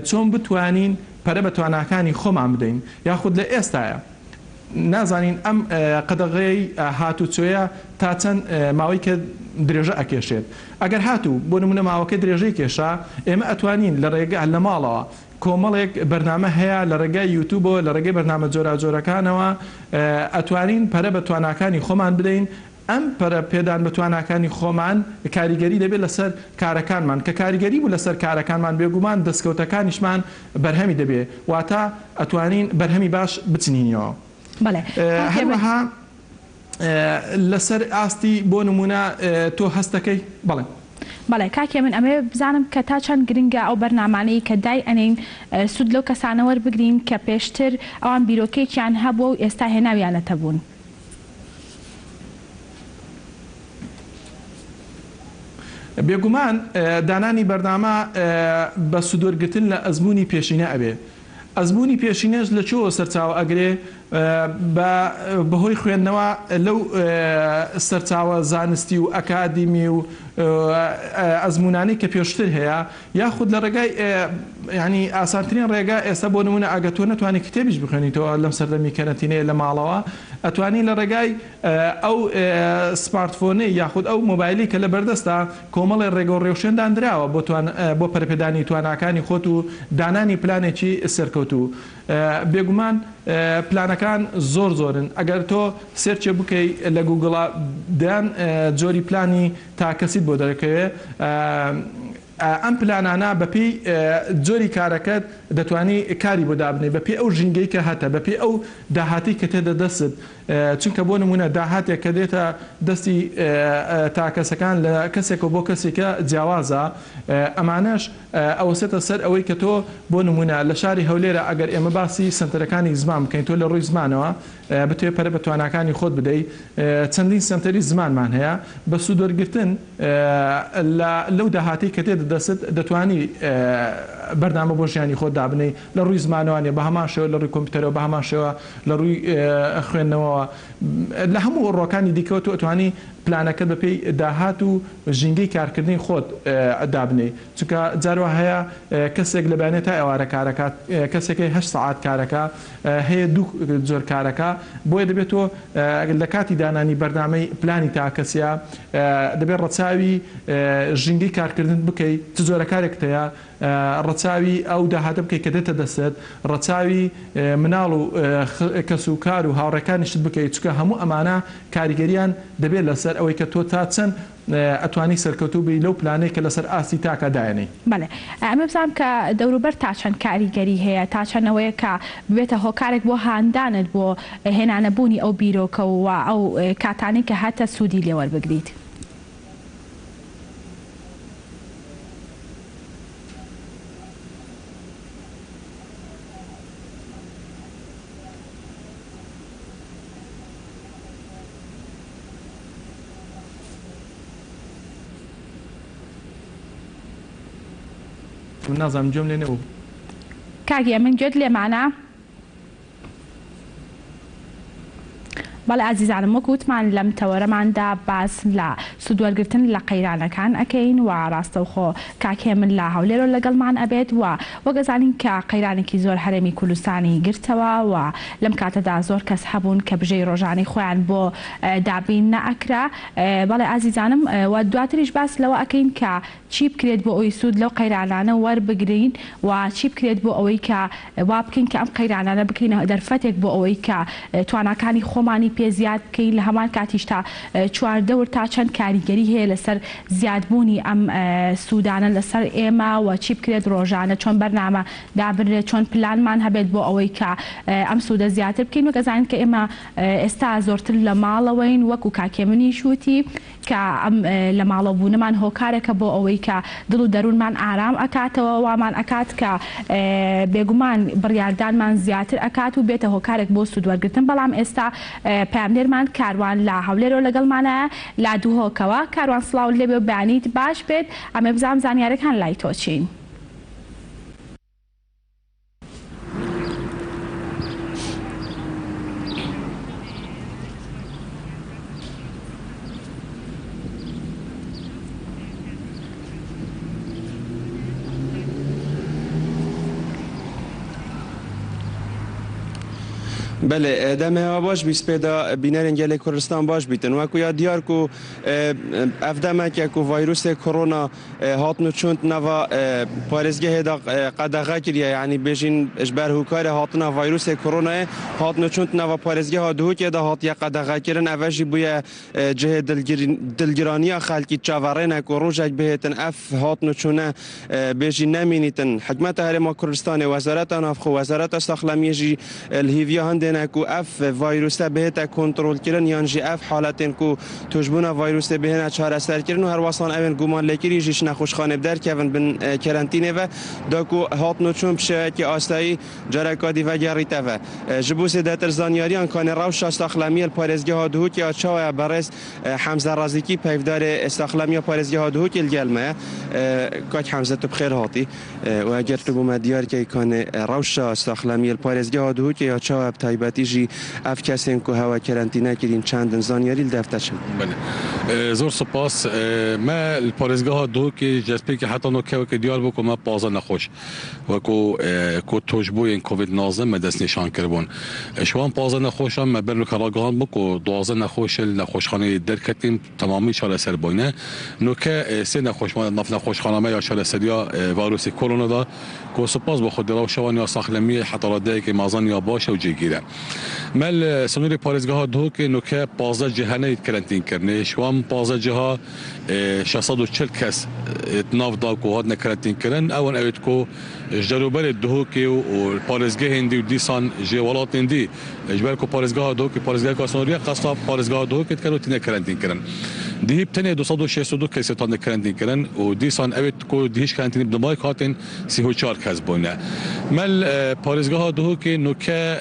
S4: چۆن بتوانین پەرە بە تواناکانی خۆمان بدەین یاخود لە ئێستایا نازانین ئەم قەدەغەی هاتوچۆیە تا چەند ماوەی کە درێژە ئەکێشێت ئەگەر هاتوو بۆ نمونە ماوەکە درێژەی کێشا ئێمە ئەتوانین لە ڕێگا لە ماڵەوە کۆمەڵێک بەرنامە هەیە لە ڕێگای یوتوبەوە لە ڕێگەی بەرنامە جۆراوجۆرەکانەوە ئەتوانین پەرە بە تواناکانی خۆمان بدەین ئەم پەرە پێدان بە تواناکانی خۆمان کاریگەری دەبێت لەسەر کارەکانمان کە کاریگەری بوو لەسەر کارەکانمان بێگومان دەستکەوتەکانیشمان بەرهەمی دەبێت واتە ئەتوانین بەرهەمی باش بچنینەوە.
S1: بەڵێ کاک هێمن.
S4: هەروەها لەسەر ئاستی بۆ نموونە تۆ هەست دەکەی؟ بەڵێ.
S1: بەڵێ کاک هێمن ئەمەوێ بزانم کە تا چەند گرنگە ئەو بەرنامانەی کە دای ئەنێین سوود لەو کەسانە وەربگرین کە پێشتر ئەوان بیرۆکەیەکیان هەبووە و ئێستا هێناویانەتە بوون.
S4: بێگومان دانانی بەرنامە بە سوودوەرگرتن لە ئەزموونی پێشینە ئەبێ. ئەزموونی پێشینەش لە کوێوە سەرچاوە ئەگرێ؟ بە بەهۆی خوێندنەوە لەو سەرچاوە زانستی و ئەکادیمی و ئەزموونانەی کە پێشتر هەیە یاخود لە ڕێگای یانی ئاسانترین ڕێگا ئێستا بۆ نموونە ئەگەر تۆ نەتوانی کتێبیش بخوێنیتەوە لەم سەردەمی کەرەنتینەیە لە ماڵەوە ئەتوانی لە ڕێگای ئەو سمارتفۆنەی یاخود ئەو مۆبایلەی کە لە بەردەستە کۆمەڵێ ڕێگە و ڕێوشوێن داندراوە بۆ بۆ پەرەپێدانی تواناکانی خۆت و دانانی پلانێکی سەرکەوتوو. بێگومان پلانەکان زۆر زۆرن ئەگەر تۆ search ێ بکەی لە گوگڵا دەیان جۆری پلانی تاکەسیت بۆ دەرەکەوێ. ئەم پلانانە بەپێی جۆری کارەکەت دەتوانی کاری بۆ دابنێی، بەپێی ئەو ژینگەی کە هەتە، بەپێی ئەو داهاتەی کە تێتە دەستت، چونکە بۆ نموونە داهاتێک کە دێتە دەستی تاکەسەکان لە کەسێکەوە بۆ کەسیکە جیاوازە، ئەمانەش ئەوەسێتە سەر ئەوەی کە تۆ بۆ نموونە لە شاری هەولێرە ئەگەر ئێمە باسی سەنتەرەکانی زمان بکەین تۆ لە ڕووی زمانەوە بتەوێت پەرە بە تواناکانی خۆت بدەی چەندین سەنتەری زمانمان هەیە بە سوودوەرگرتن لە لەو داهاتەی کە دێتە دەستت دەتوانی بەرنامە بۆ ژیانی خۆت دابنێی لە ڕووی زمانەوە نیە بە هەمان شێوە لە ڕووی کۆمپیوتەرەوە بە هەمان شێوە لە ڕووی خوێندنەوەوە لە هەموو ڕووەکانی دیکەوە تۆ ئەتوانی پلانەکەت بە پێی داهات و ژینگەی کارکردنی خۆت دابنێی چونکە جار وا هەیە کەسێک لە بەیانیەوە تا ئێوارە کارەکات کەسێک هەیە هەشت سەعات کارەکا هەیە دوو جۆر کارەکا بۆیە دەبێت تۆ لە کاتی دانانی بەرنامەی پلانی تاکەسیە دەبێت ڕەچاوی ژینگەی کارکردنت بکەی چ جۆرە کارێکت هەیە ڕەچاوی ئەو داهاتە بکەی کە دێتە دەستت ڕەچاوی مناڵ و کەس و کار و هاوڕێکانیشت بکەی چونکە هەموو ئەمانە کاریگەریان دەبێت لەسەر ئەوەی کە تۆ تا چەند ئەتوانی سەرکەوتوو بی لەو پلانەی کە لەسەر ئاستی تاکا دایەنێی.
S1: بەڵێ ئەمە بزانم کە دەوروبەر تا چەند کاریگەری هەیە تا چەند ئەوەیە کە ببێتە هۆکارێک بۆ هاندانت بۆ هێنانە بوونی ئەو بیرۆکە و ئەو کاتانەی کە هەتە سوودی لێ وەربگریت.
S4: من نازانم گوێم لێ نەبوو.
S1: کاک هێمن گوێت لێمانە؟ بەڵێ ئازیزانم وەک وتمان لەم تەوەرەماندا باس لە سوودوەرگرتن لە قەیرانەکان ئەکەین و ڕاستەوخۆ کاک هێمن لە هەولێرەوە لەگەڵمان ئەبێت و وەک ئەزانین کە قەیرانێکی زۆر هەرێمی کوردستانی گرتەوە و لەم کاتەدا زۆر کەس هەبوون کە بژێوی ڕۆژانەی خۆیان بۆ دابین نەئەکرا بەڵێ ئازیزانم و دواتریش باس لەوە ئەکەین کە چی بکرێت بۆ ئەوەی سوود لەو قەیرانانە وەربگرین و چی بکرێت بۆ ئەوەی کە وا بکەین کە ئەم قەیرانانە بکەینە دەرفەتێک بۆ ئەوەی کە تواناکانی خۆمانی پێ. پێ زیاد بکەین لە هەمان کاتیش تا چواردەور تا چەند کاریگەری هەیە لەسەر زیادبوونی ئەم سوودانە لەسەر ئێمە و چی بکرێت ڕۆژانە چۆن بەرنامە دابنرێت چۆن پلانمان هەبێت بۆ ئەوەی کە ئەم سوودە زیاتر بکەین وەک ئەزانین کە ئێمە ئێستا زۆرتر لە ماڵەوەین وەکو کاک هێمنیش وتی کە ئەم لە ماڵەوە بوونەمان هۆکارێکە بۆ ئەوەی کە دڵ و دەروونمان ئارام ئەکاتەوە وامان ئەکات کە بێگومان بڕیاردانمان زیاتر ئەکات و بێتە هۆکارێک بۆ سوود وەرگرتن بەڵام ئێستا پەیامنێرمان کاروان لە هەولێرەوە لەگەڵمانایە لە دهۆکەوە کاروان سڵاوت لێبێ و بەیانیت باش بێت ئەمێ بزانم زانیارەکان لای تۆ چین؟
S9: بەلێ دەمێ هەوا باش بی سپێدا بینەرên gelê Kurdistan baş bîtin. Wekû ya diyar ku ev demeke ku vayrûsê korona Hatin û çûn di nava parêzgehê de qedexe kiriye yanî bêjîn ji ber hûkarê hatina vayrûsê koronayê hatin û çûn di nava parêzgeha Duhokê de hatiye qedexekirin ev jî bûye cihê dilgiraniya xelkî çaverê ne ku rojek bihêtin ev hatin û çûne bêjîn nemînîtin. Hikûmeta Herêma Kurdistanê, Wezareta Navxwe, Wezareta Saxlemiyê jî li hêviya hindê ne ku ev vayrûse bihête kontrolkirin yan jî ev haletên ku Tûşbûna vayrûsê bihêne çareserkirin û herwesan ewên gumanlêkirî jî ji nexweşxanê bi derkevin bin kerentînê ve da ku hatin û çûn bi şêweyekî asayî careka dî vegerîte ve. Ji bo zêdetir zanyariyan kanê rewşa saxlemiyê li parêzgeha Duhokê ya çawa ye berêz Hemze Rezîkî peyvdarê saxlemiya parêzgeha Duhokê li gel me ye. Kak Hemze tu bi xêr hatî. Û eger tu bo me diyar key kanê rewşa saxlemiyê li parêzgeha Duhokê ya çawa ye bi taybetî jî ev kesên ku hewa kerentîne kirîn çend in zanyarî li dev te çi ne?
S10: Belê. Zor sipas. Me li parêzgeha Duhokê ji destpêkê heta no kewekê diyar bû ku me 15 nexweş weko ku tûşbûyên Covid 19 me destnîşan kiribûn. Ji wan 15 nexweşan me ber nûke ragihand bû ku 12 nexweş li nexweşxaneyê derketîn Temamî çareser bûne. Nûke sê nexweş mane di nav nexweşxana me ya çareseriya vayrûsê korona de ku sipas bo Xwedê rewşa wan ya saxlemiyê heta radeyekê mezin ya baş e û cêgîr e. Me li sinorê parêzgeha Duhokê nûke 15 cih hene yê kerentînkirinê. Ji wan 15 ciha 640 kes di nav de ku hatine kerentînkirin ew in ew ê ku ji derûberê Duhokê û parêzgehên dî û dîsan ji welatên dî Ji ber ku parêzgeha Duhokê parêzgeheka sinorî ye, qesta parêzgeha Duhokê dikin û tîne kerentînkirin. Dihî bi tenê 262 kesê hatine kerentînkirin û dîsan ew ê ku dihî ji kerentînê bi dimayek hatin 34 kes bûne. Me li parêzgeha Duhokê nûke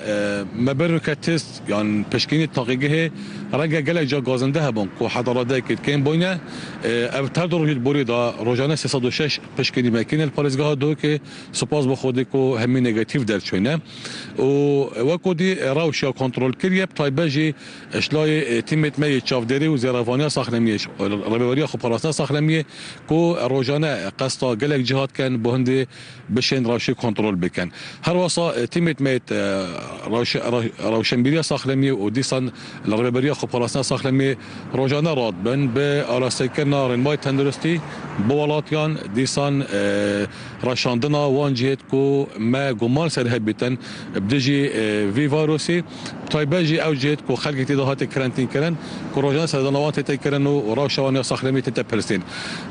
S10: me bir nûke test yan pişkînî taqîgehê renge gelek ca gazinde hebûn ku heta radeyekê kêm bûne. Ev her du rojê di borî de rojane 306 pişkînî me kirine li parêzgeha Duhokê. Sipas bo Xwedê ku hemî negatîf derçûne. Û weko dî rewş ya kontrol kiriye bi taybet jî ji layê tîmên me yê çavdêrî û zêrevaniya saxlemiyê ji rêveberiya xweparastina saxlemiyê ku rojane qesta gelek ciha dikin bo hindê bişên rewşê kontrol bikin. Her wisa tîmên me yê rewşenbîriya saxlemiyê û dîsan li rêveberiya xweparastina saxlemiyê rojane radibin bi arastekirina rênmayê tenduristî bo welatiyan dîsan Reşandina wan cihêt ku me guman ser hebîtin bi dijî vî vayrûsî, bi taybet jî ew cihêt ku xelkek tê de hate kerentînkirin ku rojane serdana wan tête kirin û rewşa wan ya saxlemî tête pirsîn.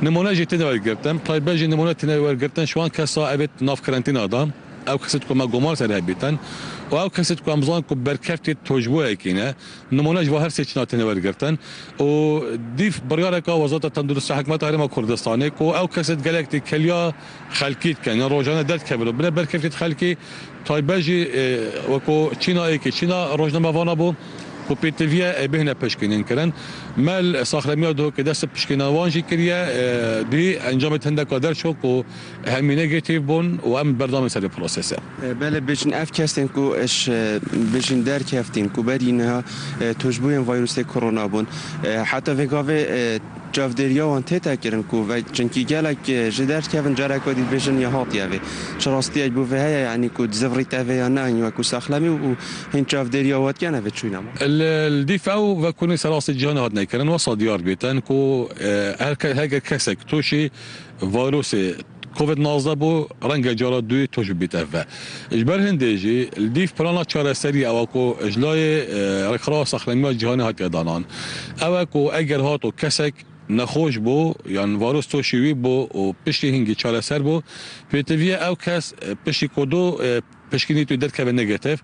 S10: Nimûne jî têne wergirtin, bi taybet jî nimûne têne wergirtin ji wan kesa evê di nav kerentîna de, ew kesêt ku me guman ser hebîtin û ew kesêt ku em zanin ku berkeftî tûşbûyekî ne. Nimûne ji bo her sê çîna têne wergirtin û dîf biryareka Wezareta Tenduristiya Hikûmeta Herêma Kurdistanê ku ew kesê gelek têkeliya xelkî dikin yan rojane derdikevin û bine berkevtê xelkî taybet jî weko çîna êkê çîna rojnamevana bû ku pêtiviye bêhne pişkînin kirin. Me li saxlemiya Duhokê dest bi pişkîna wan jî kiriye dî encamê hindeka derçû ku Hemî negatîv bûn û em berdewam ser vê prosesê.
S9: Belê bêjin ev kesên ku ji bêjin derkeftîn ku berî niha tûşbûyên vayrûsê korona bûn heta vê gavê çavdêriya wan tête kirin ku ve çimkî gelek ji derdikevin careke dî dibêjin ya hatiye vê. Çi rastiyek bo vê heye yanî ku dizivrî te vê ya ne wekû saxlemî û hîn çavdêriya wan dikene vê çûyîna ma.
S10: Li dîf ew vekûnê serastê cîhanê hatine kirin wisa diyar bîtin ku her heger kesek tûşî Vayrûsê. کۆڤید 19 بوو ڕەنگە جارا دووی توش ببیت ئەڤ ji ber hindê jî li dîv plana çareseriyê ew e ku ji layê Rêkxirawa Saxlemiya Cîhanê hatiye danan ew e ku eger hat û kesek nexweş bû yan varûs toşî wî bû û piştî hingî çareser bû pêtiviye ew kes piştî ku du pişkinî tu derkeve negetif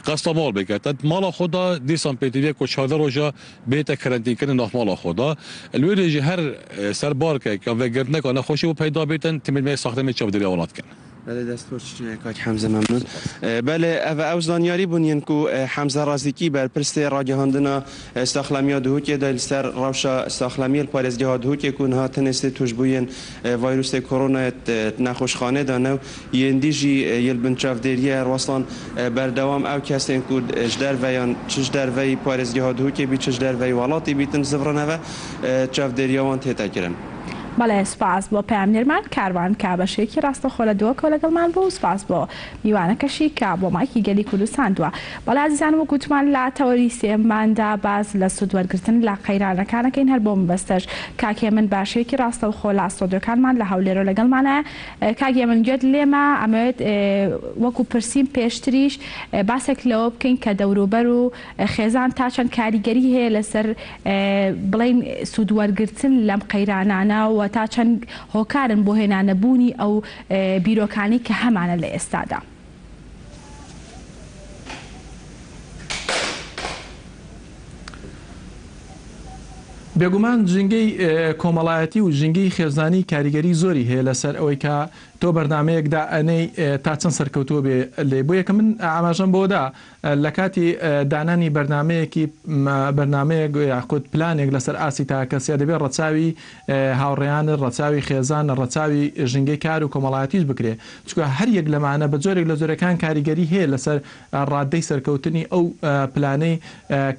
S10: qesta mal bike te di mala xwe de dîsan pêtiviye ku 14 roja bête kerentînkirin nav mala xwe de li wê jî her serbarkek yan vegirtineka nexweşî bû peyda bêtin tîmên me yê saxlemê çavdêriya wan dikin.
S9: Belê dest xweş kak Hemze memnûn. Belê ev ew zanyarî bûn yên ku Hemze Razîkî berpirsê ragihandina saxlemiya Duhokê de li ser rewşa saxlemiyê li parêzgeha Duhokê ku niha tenê sê tûşbûyên vîrusê koronayê di nexweşxanê de ne û yên dî jî yê li bin çavdêriyê herwesan berdewam ew kesên ku ji derve yan çi ji derveyî parêzgeha Duhokê bî çi ji derveyî welatî bîtin zivrine ve çavdêriya wan tête kirin.
S1: بەڵێ سوپاس بۆ پەیامنێرمان کاروان کە بە شێوەیەکی ڕاستەوخۆ لە دهۆکەوە لەگەڵمان بوو، سوپاس بۆ میوانەکەشی کە بۆ مایکی گەلی کوردستان دوا. بەڵێ ئازیزان وەک وتمان لە تەوەری سێیەمماندا باس لە سوود وەرگرتن لە قەیرانەکان ئەکەین، هەر بۆ مەبەستەش کاک هێمن بە شێوەیەکی ڕاستەوخۆ لە ستۆدیۆکانمان لە هەولێرەوە لەگەڵمانایە. کاک هێمن گوێت لێمە، ئەمەوێت وەکو پرسیم پێشتریش باسێک لەوە بکەین کە دەوروبەر و خێزان تا چەند کاریگەری هەیە لەسەر بڵێین سوود وەرگرتن لەم قەیرانانە و تا چەند هۆکارن بۆ هێنانەبوونی ئەو بیرۆکانەی کە هەمانە لە ئێستادا؟
S4: بێگومان ژینگەی کۆمەڵایەتی و ژینگەی خێزانی کاریگەری زۆری هەیە لەسەر ئەوەی کە تۆ بەرنامەیەک دائەنێی تا چەند سەرکەوتوو بێ لێی بۆیە کە من ئاماژەم بەوە دا لە کاتی دانانی بەرنامەیەکی بەرنامەیەک یاخود پلانێک لەسەر ئاستی تاکەکەسیە دەبێت ڕەچاوی هاوڕێیانت، ڕەچاوی خێزان، ڕەچاوی ژینگەی کار و کۆمەڵایەتیش بکرێ چونکە هەر یەک لەمانە بە جۆرێک لە جۆرەکان کاریگەری هەیە لەسەر ڕادەی سەرکەوتنی ئەو پلانەی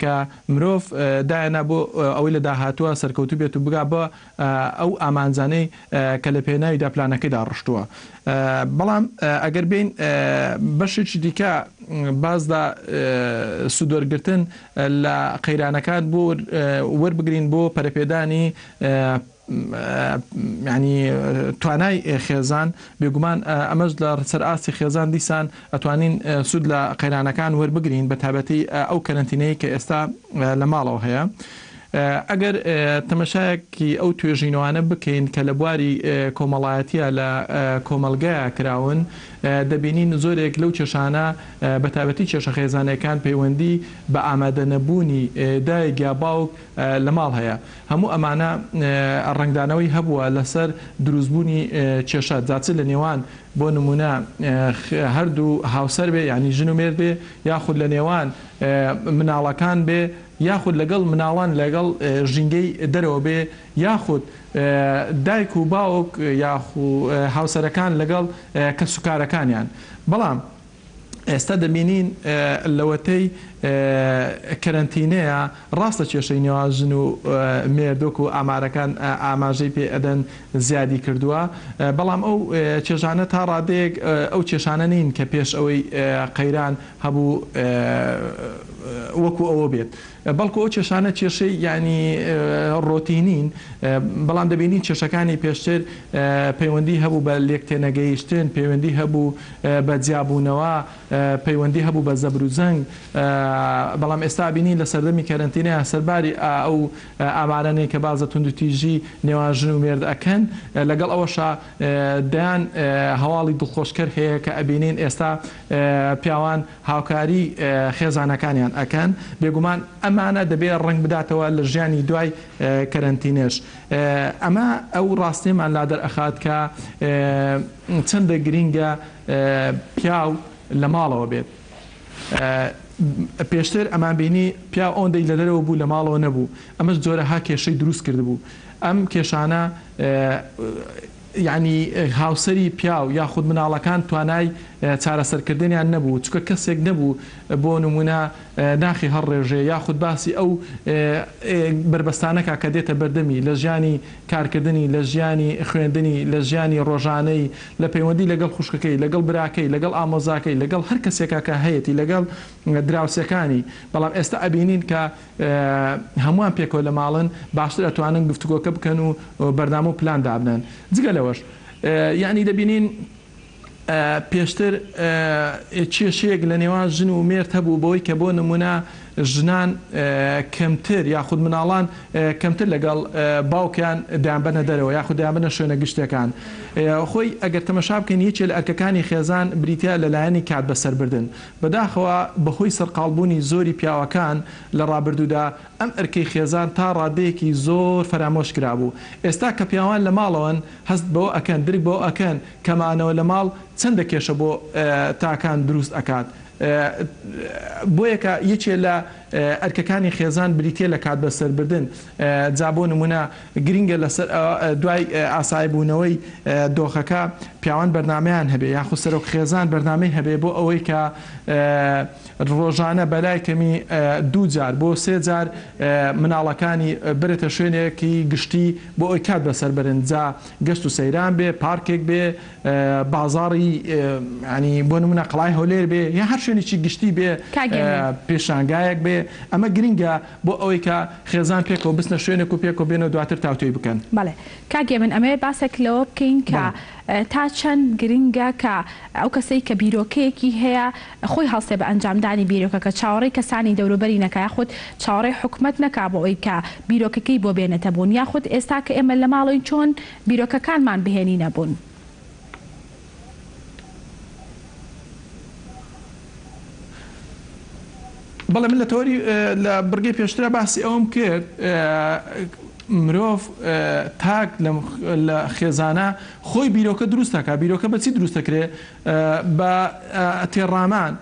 S4: کە مرۆڤ دایەنا بۆ ئەوەی لە داهاتووە سەرکەوتوو بێت و بگا بە ئەو ئامانجانەی کە لە پێناویدا پلانەکەی داڕشتووە. بەڵام ئەگەر بێین بەشێکی دیکە باس لە سوودوەرگرتن لە قەیرانەکان بۆ وەربگرین بۆ پەرەپێدانی یانی توانای خێزان، بێگومان ئەمەش لە سەر ئاستی خێزان دیسان ئەتوانین سوود لە قەیرانەکان وەربگرین بەتایبەتی ئەو کەرەنتینەی کە ئێستا لە ماڵەوە هەیە. ئەگەر تەمەشایەکی ئەو توێژینەوانە بکەین کە لە بواری کۆمەڵایەتیە لە کۆمەڵگەیا کراون دەبینین زۆرێک لەو کێشانە بەتایبەتی کێشە خێزانیەکان پەیوەندی بە ئامادەنەبوونی دایک یا باوک لە ماڵ هەیە هەموو ئەمانە ڕەنگدانەوەی هەبووە لەسەر دروستبوونی کێشە جا چ لە نێوان بۆ نموونە هەردوو هاوسەر بێ یانی ژن و مێرد بێ یاخود لە نێوان مناڵەکان بێ یاخود لەگەڵ مناڵان لەگەڵ ژینگەی دەرەوە بێ یاخود دایک و باوک یاخو هاوسەرەکان لەگەڵ کەسوکارەکانیان بەڵام ئێستا دەبینین لەوەتەی کەرەنتینەیە ڕاستە کێشەی نێوان ژن و مێرد وەکو ئامارەکان ئاماژەی پێ ئەدەن زیادی کردووە بەڵام ئەو کێشانە تا ڕادەیەک ئەو کێشانە نین کە پێش ئەوەی قەیران هەبوو وەکو ئەوە بێت بەڵکو ئەو کێشانە کێشەی یانی ڕۆتینین بەڵام دەبینین کێشەکانی پێشتر پەیوەندی هەبوو بە لێکتێنەگەیشتن پەیوەندی هەبوو بە جیابوونەوە پەیوەندی هەبوو بە زەبر و زەنگ بەڵام ئێستا بینین لە سەردەمی کەرەنتینەیە سەرباری ئەو ئامارانەی کە باس لە توندوتیژی نێوان ژن و مێرد ئەکەن لەگەڵ ئەوەشا دەیان هەواڵی دڵخۆشکەر هەیە کە ئەبینین ئێستا پیاوان هاوکاری خێزانەکانیان ئەکەن، بێگومان ئەمانە دەبێ ڕەنگ بداتەوە لە ژیانی دوای کەرەنتینەش. ئەمە ئەو ڕاستیەمان لا دەرئەخات کە چەندە گرینگە پیاو لە ماڵەوە بێت. پێشتر ئەمان بینی پیاو ئەوەندەی لە دەرەوە بوو لە ماڵەوە نەبوو، ئەمەش جۆرەها کێشەی دروست کردبوو. ئەم کێشانە یانی هاوسەری پیاو یاخود مناڵەکان توانای چارەسەرکردنیان نەبوو چونکە کەسێک نەبوو بۆ نمونە ناخی هەڵڕێژێ یاخود باسی ئەو بەربەستانە کا کە دێتە بەردەمی لە ژیانی کارکردنی لە ژیانی خوێندنی لە ژیانی ڕۆژانەی لە پەیوەندی لەگەڵ خوشکەکەی لەگەڵ براکەی لەگەڵ ئامۆزاکەی لەگەڵ هەر کەسێکا کە هەیەتی لەگەڵ دراوسێکانی بەڵام ئێستا ئەبینین کە هەمووان پێکەوە لە ماڵن باشتر ئەتوانن گفتوگۆکە بکەن و بەرنامە و پلان دابنەن. جگە لەوەش. یانی دەبینین پێشتر کێشەیەک لە نێوان ژن و مێرد هەبوو بەوەی کە بۆ نمونە ژنان کەمتر یاخود مناڵان کەمتر لەگەڵ باوکیان دەیانبەنە دەرەوە یاخود دەیانبەنە شوێنە گشتیەکان. خۆی ئەگەر تەمەشا بکەین یەکێ لە ئەرکەکانی خێزان بریتیە لە لایەنی کات بەسەربردن. بەداخەوە بەهۆی سەرقاڵبوونی زۆری پیاوەکان لە ڕابردوودا ئەم ئەرکەی خێزان تا ڕادەیەکی زۆر فەرامۆش کرابوو. ئێستا کە پیاوان لە ماڵەوەن هەست بەوە ئەکەن، درک بەوە ئەکەن کە مانەوە لە ماڵ چەندە کێشە بۆ تاکان دروست ئەکات. بۆیە کە یەکێ لە ئەرکەکانی خێزان بریتیە لە کات بەسەربردن. جا بۆ نمونە گرینگە لەسەر دوای ئاسایی بوونەوەی دۆخەکە پیاوان بەرنامەیان هەبێ یاخود سەرۆک خێزان بەرنامەی هەبێ بۆ ئەوەی کە ڕۆژانە بەلای کەمی دوو جار بۆ سێ جار مناڵەکانی برێتە شوێنێکی گشتی بۆ ئەوەی کات بەسەر بەرن جا گەشت و سەیران بێ پارکێک بێ بازاڕی یانی بۆ نمونە قەڵای هەولێر بێ یا هەر شوێنێکی گشتی بێ
S1: کاک هێمن.
S4: پێشانگایەک بێ ئەمە گرنگە بۆ ئەوەی کە خێزان پێکەوە بچنە شوێنێک و پێکەوە بێنەوە دواتر تاوتوێی بکەن.
S1: بەڵێ کاک هێمن ئەمەوێ باسێک لەوە بکەین کە
S4: بەڵێ.
S1: تا چەند گرنگە کە ئەو کەسەی کە بیرۆکەیەکی هەیە خۆی هەڵسێ بە ئەنجامدانی بیرۆکەکە چاوەڕێی کەسانی دەوروبەری نەکا یاخود چاوەڕێی حکومەت نەکا بۆ ئەوەی کە بیرۆکەکەی بۆ بێنێتە بوون یاخود ئێستا کە ئێمە لە ماڵەوەین چۆن بیرۆکەکانمان بهێنینە بوون.
S4: بەڵێ من لە تەوەری لە بڕگەی پێشترا باسی ئەوەم کرد مرۆڤ تاک لە خێزانە خۆی بیرۆکە دروست دەکا بیرۆکە بە چی دروست دەکرێ بە تێڕامان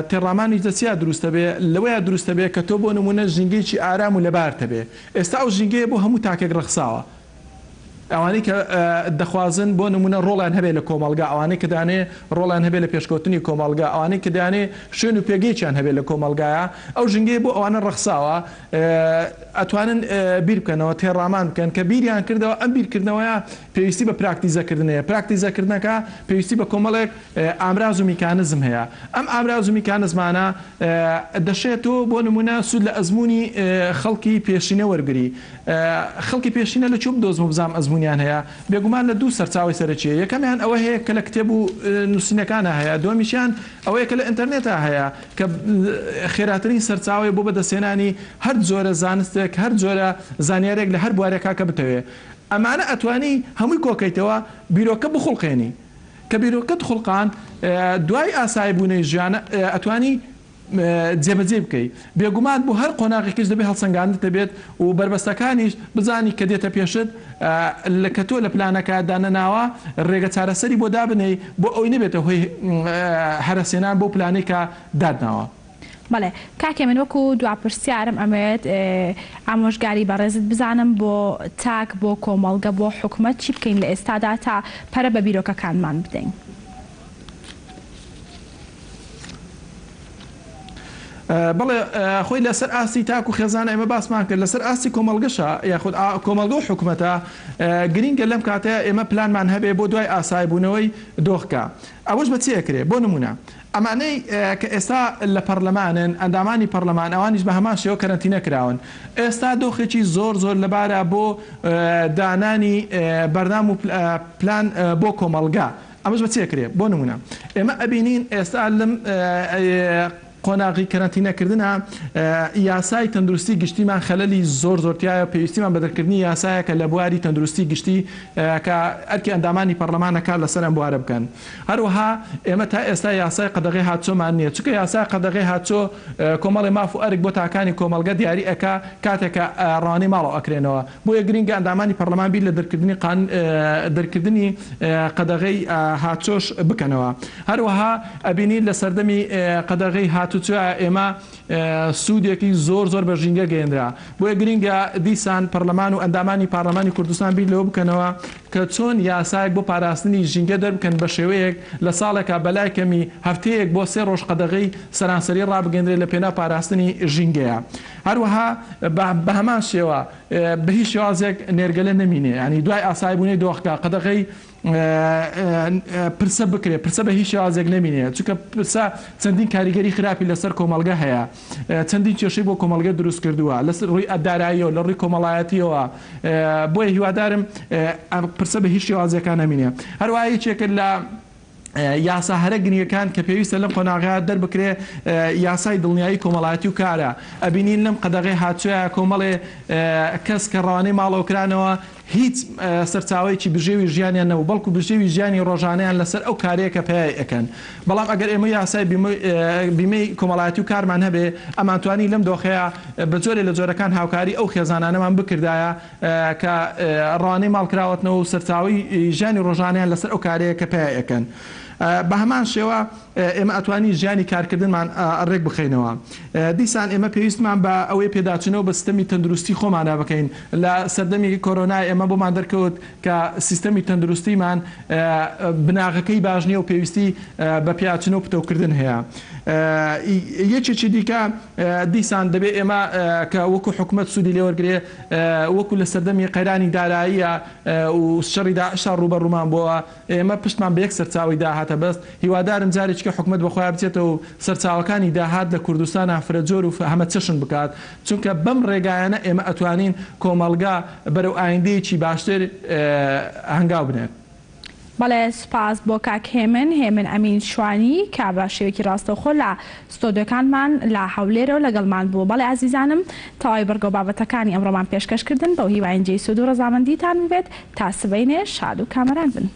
S4: تێڕامانیش لە چیا دروست دەبێ لەوەیا دروست دەبێ کە تۆ بۆ نمونە ژینگەیەکی ئارام و لەبارت هەبێ ئێستا ئەو ژینگەیە بۆ هەموو تاکێک ڕەخساوە ئەوانەی کە دەخوازن بۆ نموونە ڕۆڵیان هەبێت لە کۆمەڵگا، ئەوانەی کە دەیانەوێت ڕۆڵیان هەبێت لە پێشکەوتنی کۆمەڵگا، ئەوانەی کە دەیانەوێت شوێن و پێگەیەکیان هەبێت لە کۆمەڵگایا، ئەو ژینگەیە بۆ ئەوانە ڕەخساوە، ئەتوانن بیر بکەنەوە، تێڕامان بکەن، کە بیریان کردەوە، ئەم بیرکردنەوەیە پێویستی بە پراکتیزەکردن هەیە، پراکتیزەکردنەکە پێویستی بە کۆمەڵێک ئامراز و میکانزم هەیە، ئەم ئامراز و میکانزمانە دەشێت تۆ بۆ نموونە سوود لە ئەزموونی خەڵکی پێشینە وەرگری، خەڵکی پێشینە لە کوێ بدۆزم و بزانم ئەزموونیان هەیە؟ بێگومان لە دوو سەرچاوەی سەرەکییە، یەکەمیان ئەوە هەیە کە لە کتێب و نووسینەکانا هەیە، دووەمیشیان ئەوەیە کە لە ئینتەرنێتا هەیە کە خێراترین سەرچاوەیە بۆ بەدەستهێنانی هەر جۆرە زانستێک، هەر جۆرە زانیارییەک لە هەر بوارێکا کە بتەوێ. ئەمانە ئەتوانی هەمووی کۆکەیتەوە بیرۆکە بخوڵقێنی. کە بیرۆکەت خوڵقاند دوای ئاساییبوونەی ژیان ئەتوانی جێبەجێی بکەی. بێگومان بۆ هەر قۆناغێکیش دەبێ هەڵسەنگاندنت هەبێت و بەربەستەکانیش بزانی کە دێتە پێشت کە تۆ لە پلانەکە دانەناوە رێگە چارەسەری بۆ دابنێی بۆ ئەوەی نەبێتە هۆی هەرەسهێنان بەو پلانەی کە داتناوە.
S1: بەڵێ کاک هێمن وەکو دوا پرسیارم ئەمەوێت ئامۆژگاری بەڕێزت بزانم بۆ تاک بۆ کۆمەڵگە بۆ حکومەت چی بکەین لە ئێستادا تا پەرە بە بیرۆکەکانمان بدەین؟
S4: بەڵێ خۆی لەسەر ئاستی تاک و خێزان ئێمە باسمان کرد لەسەر ئاستی کۆمەڵگەشە یاخود کۆمەڵگە و حکومەتە گرینگە لەم کاتەیە ئێمە پلانمان هەبێ بۆ دوای ئاسایی بوونەوەی دۆخکە ئەوەش بە چی ئەکرێ بۆ نمونە ئەمانەی کە ئێستا لە پەرلەمانن ئەندامانی پەرلەمان ئەوانیش بە هەمان شێوە کەرەنتینە کراون ئێستا دۆخێکی زۆر زۆر لەبارە بۆ دانانی بەرنام و پلان بۆ کۆمەڵگە ئەمەش بە چی ئەکرێ؟ بۆ نموونە ئێمە ئەبینین ئێستا لەم قۆناغی کەرەنتینەکردنە یاسای تەندروستی گشتیمان خەلەلی زۆر زۆر تیایە پێویستیمان بە دەرکردنی یاسایەکە لە بواری تەندروستی گشتی کە ئەرکی ئەندامانی پەرلەمانە کار لەسەر ئەم بوارە بکەن هەروەها ئێمە تا ئێستا یاسای قەدەغەی هاتچۆمان نییە چونکە یاسای قەدەغەی هاتچۆ کۆمەڵی ماف و ئەرک بۆ تاکانی کۆمەڵگە دیاری ئەکا کاتێک کە ڕەوانەی ماڵەوە ئەکرێنەوە بۆیە گرینگە ئەندامانی پەرلەمان بیر لە دەرکردنی قان دەرکردنی قەدەغەی هاتچۆش بکەنەوە. هەروەها ئەبینین لە سەردەمی قەدەغەی هاتوچۆیا ئێمە سوودێکی زۆر زۆر بە ژینگە گەیەنرا. بۆیە گرینگە دیسان پەرلەمان و ئەندامانی پارلەمانی کوردستان بیر لەوە بکەنەوە کە چۆن یاسایەک بۆ پاراستنی ژینگە دەربکەن بە شێوەیەک لە ساڵێکا بەلای کەمی هەفتەیەک بۆ سێ ڕۆژ قەدەغەی سەرانسەری ڕابگەیەنرێت لە پێناو پاراستنی ژینگەیا. هەروەها بە هەمان شێوە بە هیچ شێوازێک نێرگەلە نەمینێ یانی دوای ئاسایبوونەی دۆخەکە قەدەغەی پرسە بکرێ پرسە بە هیچ شێوازێک نەمینێ چونکە پرسە چەندین کاریگەری خراپی لەسەر کۆمەڵگە هەیە چەندین کێشەی بۆ کۆمەڵگە دروست کردووە لە ڕووی داراییەوە لە ڕووی کۆمەڵایەتیەوە بۆیە هیوادارم. پرسە بە هیچ شێوازێکا نەمینێ. هەروەها یەکێکە لە یاسا هەرە گرنگەکان کە پێویستە لەم قۆناغە دەربکرێ یاسای دڵنیایی کۆمەڵایەتی و کارە. ئەبینین لەم قەدەغەی هاتچۆیە کۆمەڵێ کەس کە ڕەوانەی ماڵەوە کرانەوە هیچ سەرچاوەیەکی بژێوی ژیانیان نەبوو بەڵکو بژێوی ژیانی ڕۆژانەیان لەسەر ئەو کارەیە کە پەیای ئەکەن. بەڵام ئەگەر ئێمە یاسای بیمەی کۆمەڵایەتی و کارمان هەبێ ئەمانتوانی لەم دۆخەیا بە جۆرێ لە جۆرەکان هاوکاری ئەو خێزانانەمان بکردایە کە ڕەوانەی ماڵ کراوەتنەوە و سەرچاوەی ژیانی ڕۆژانەیان لەسەر ئەو کارەیە کە پەیای ئەکەن. بە هەمان شێوە ئێمە ئەتوانین ژیانی کارکردنمان ڕێک بخەینەوە. دیسان ئێمە پێویستمان بە ئەوەیە پێداچوونەوە بە سیستەمی تەندروستی خۆمانا بکەین. لە سەردەمی کۆرۆنا ئێمە بۆمان دەرکەوت کە سیستەمی تەندروستیمان بناغەکەی باش نییە و پێویستی بە پیاچوونەوە و پتەوکردن هەیە. یەکێکی دیکە دیسان دەبێ ئێمە کە وەکو حکومەت سوودی لێ وەرگرێ وەکو لە سەردەمی قەیرانی داراییە و شەڕی داعشا ڕووبەڕوومان بۆوە ئێمە پشتمان بە یەک سەرچاوەی داهاتە بەست، هیوادارم جارێکیکە حکومەت بەخۆیا بچێتەوە و سەرچاوەکانی داهات لە کوردستانا فرەجۆر و هەمەچەشن بکات، چونکە بەم ڕێگایانە ئێمە ئەتوانین کۆمەڵگا بەرەو ئایندەیەکی باشتر هەنگاو بنێت.
S1: بەڵێ سوپاس بۆ کاک هێمن، هێمن ئەمین شوانی، کە بە شێوەیەکی ڕاستەوخۆ لە ستۆدیۆکانمان لە هەولێرەوە لەگەڵمان بوو. بەڵێ ئازیزانم تەواوی بڕگە و بابەتەکانی ئەمڕۆمان پێشکەش کردن، بەو هیواین جێی سوود و ڕەزامەندیتان بووبێت. تا سبەینێ شاد و کامەران بن.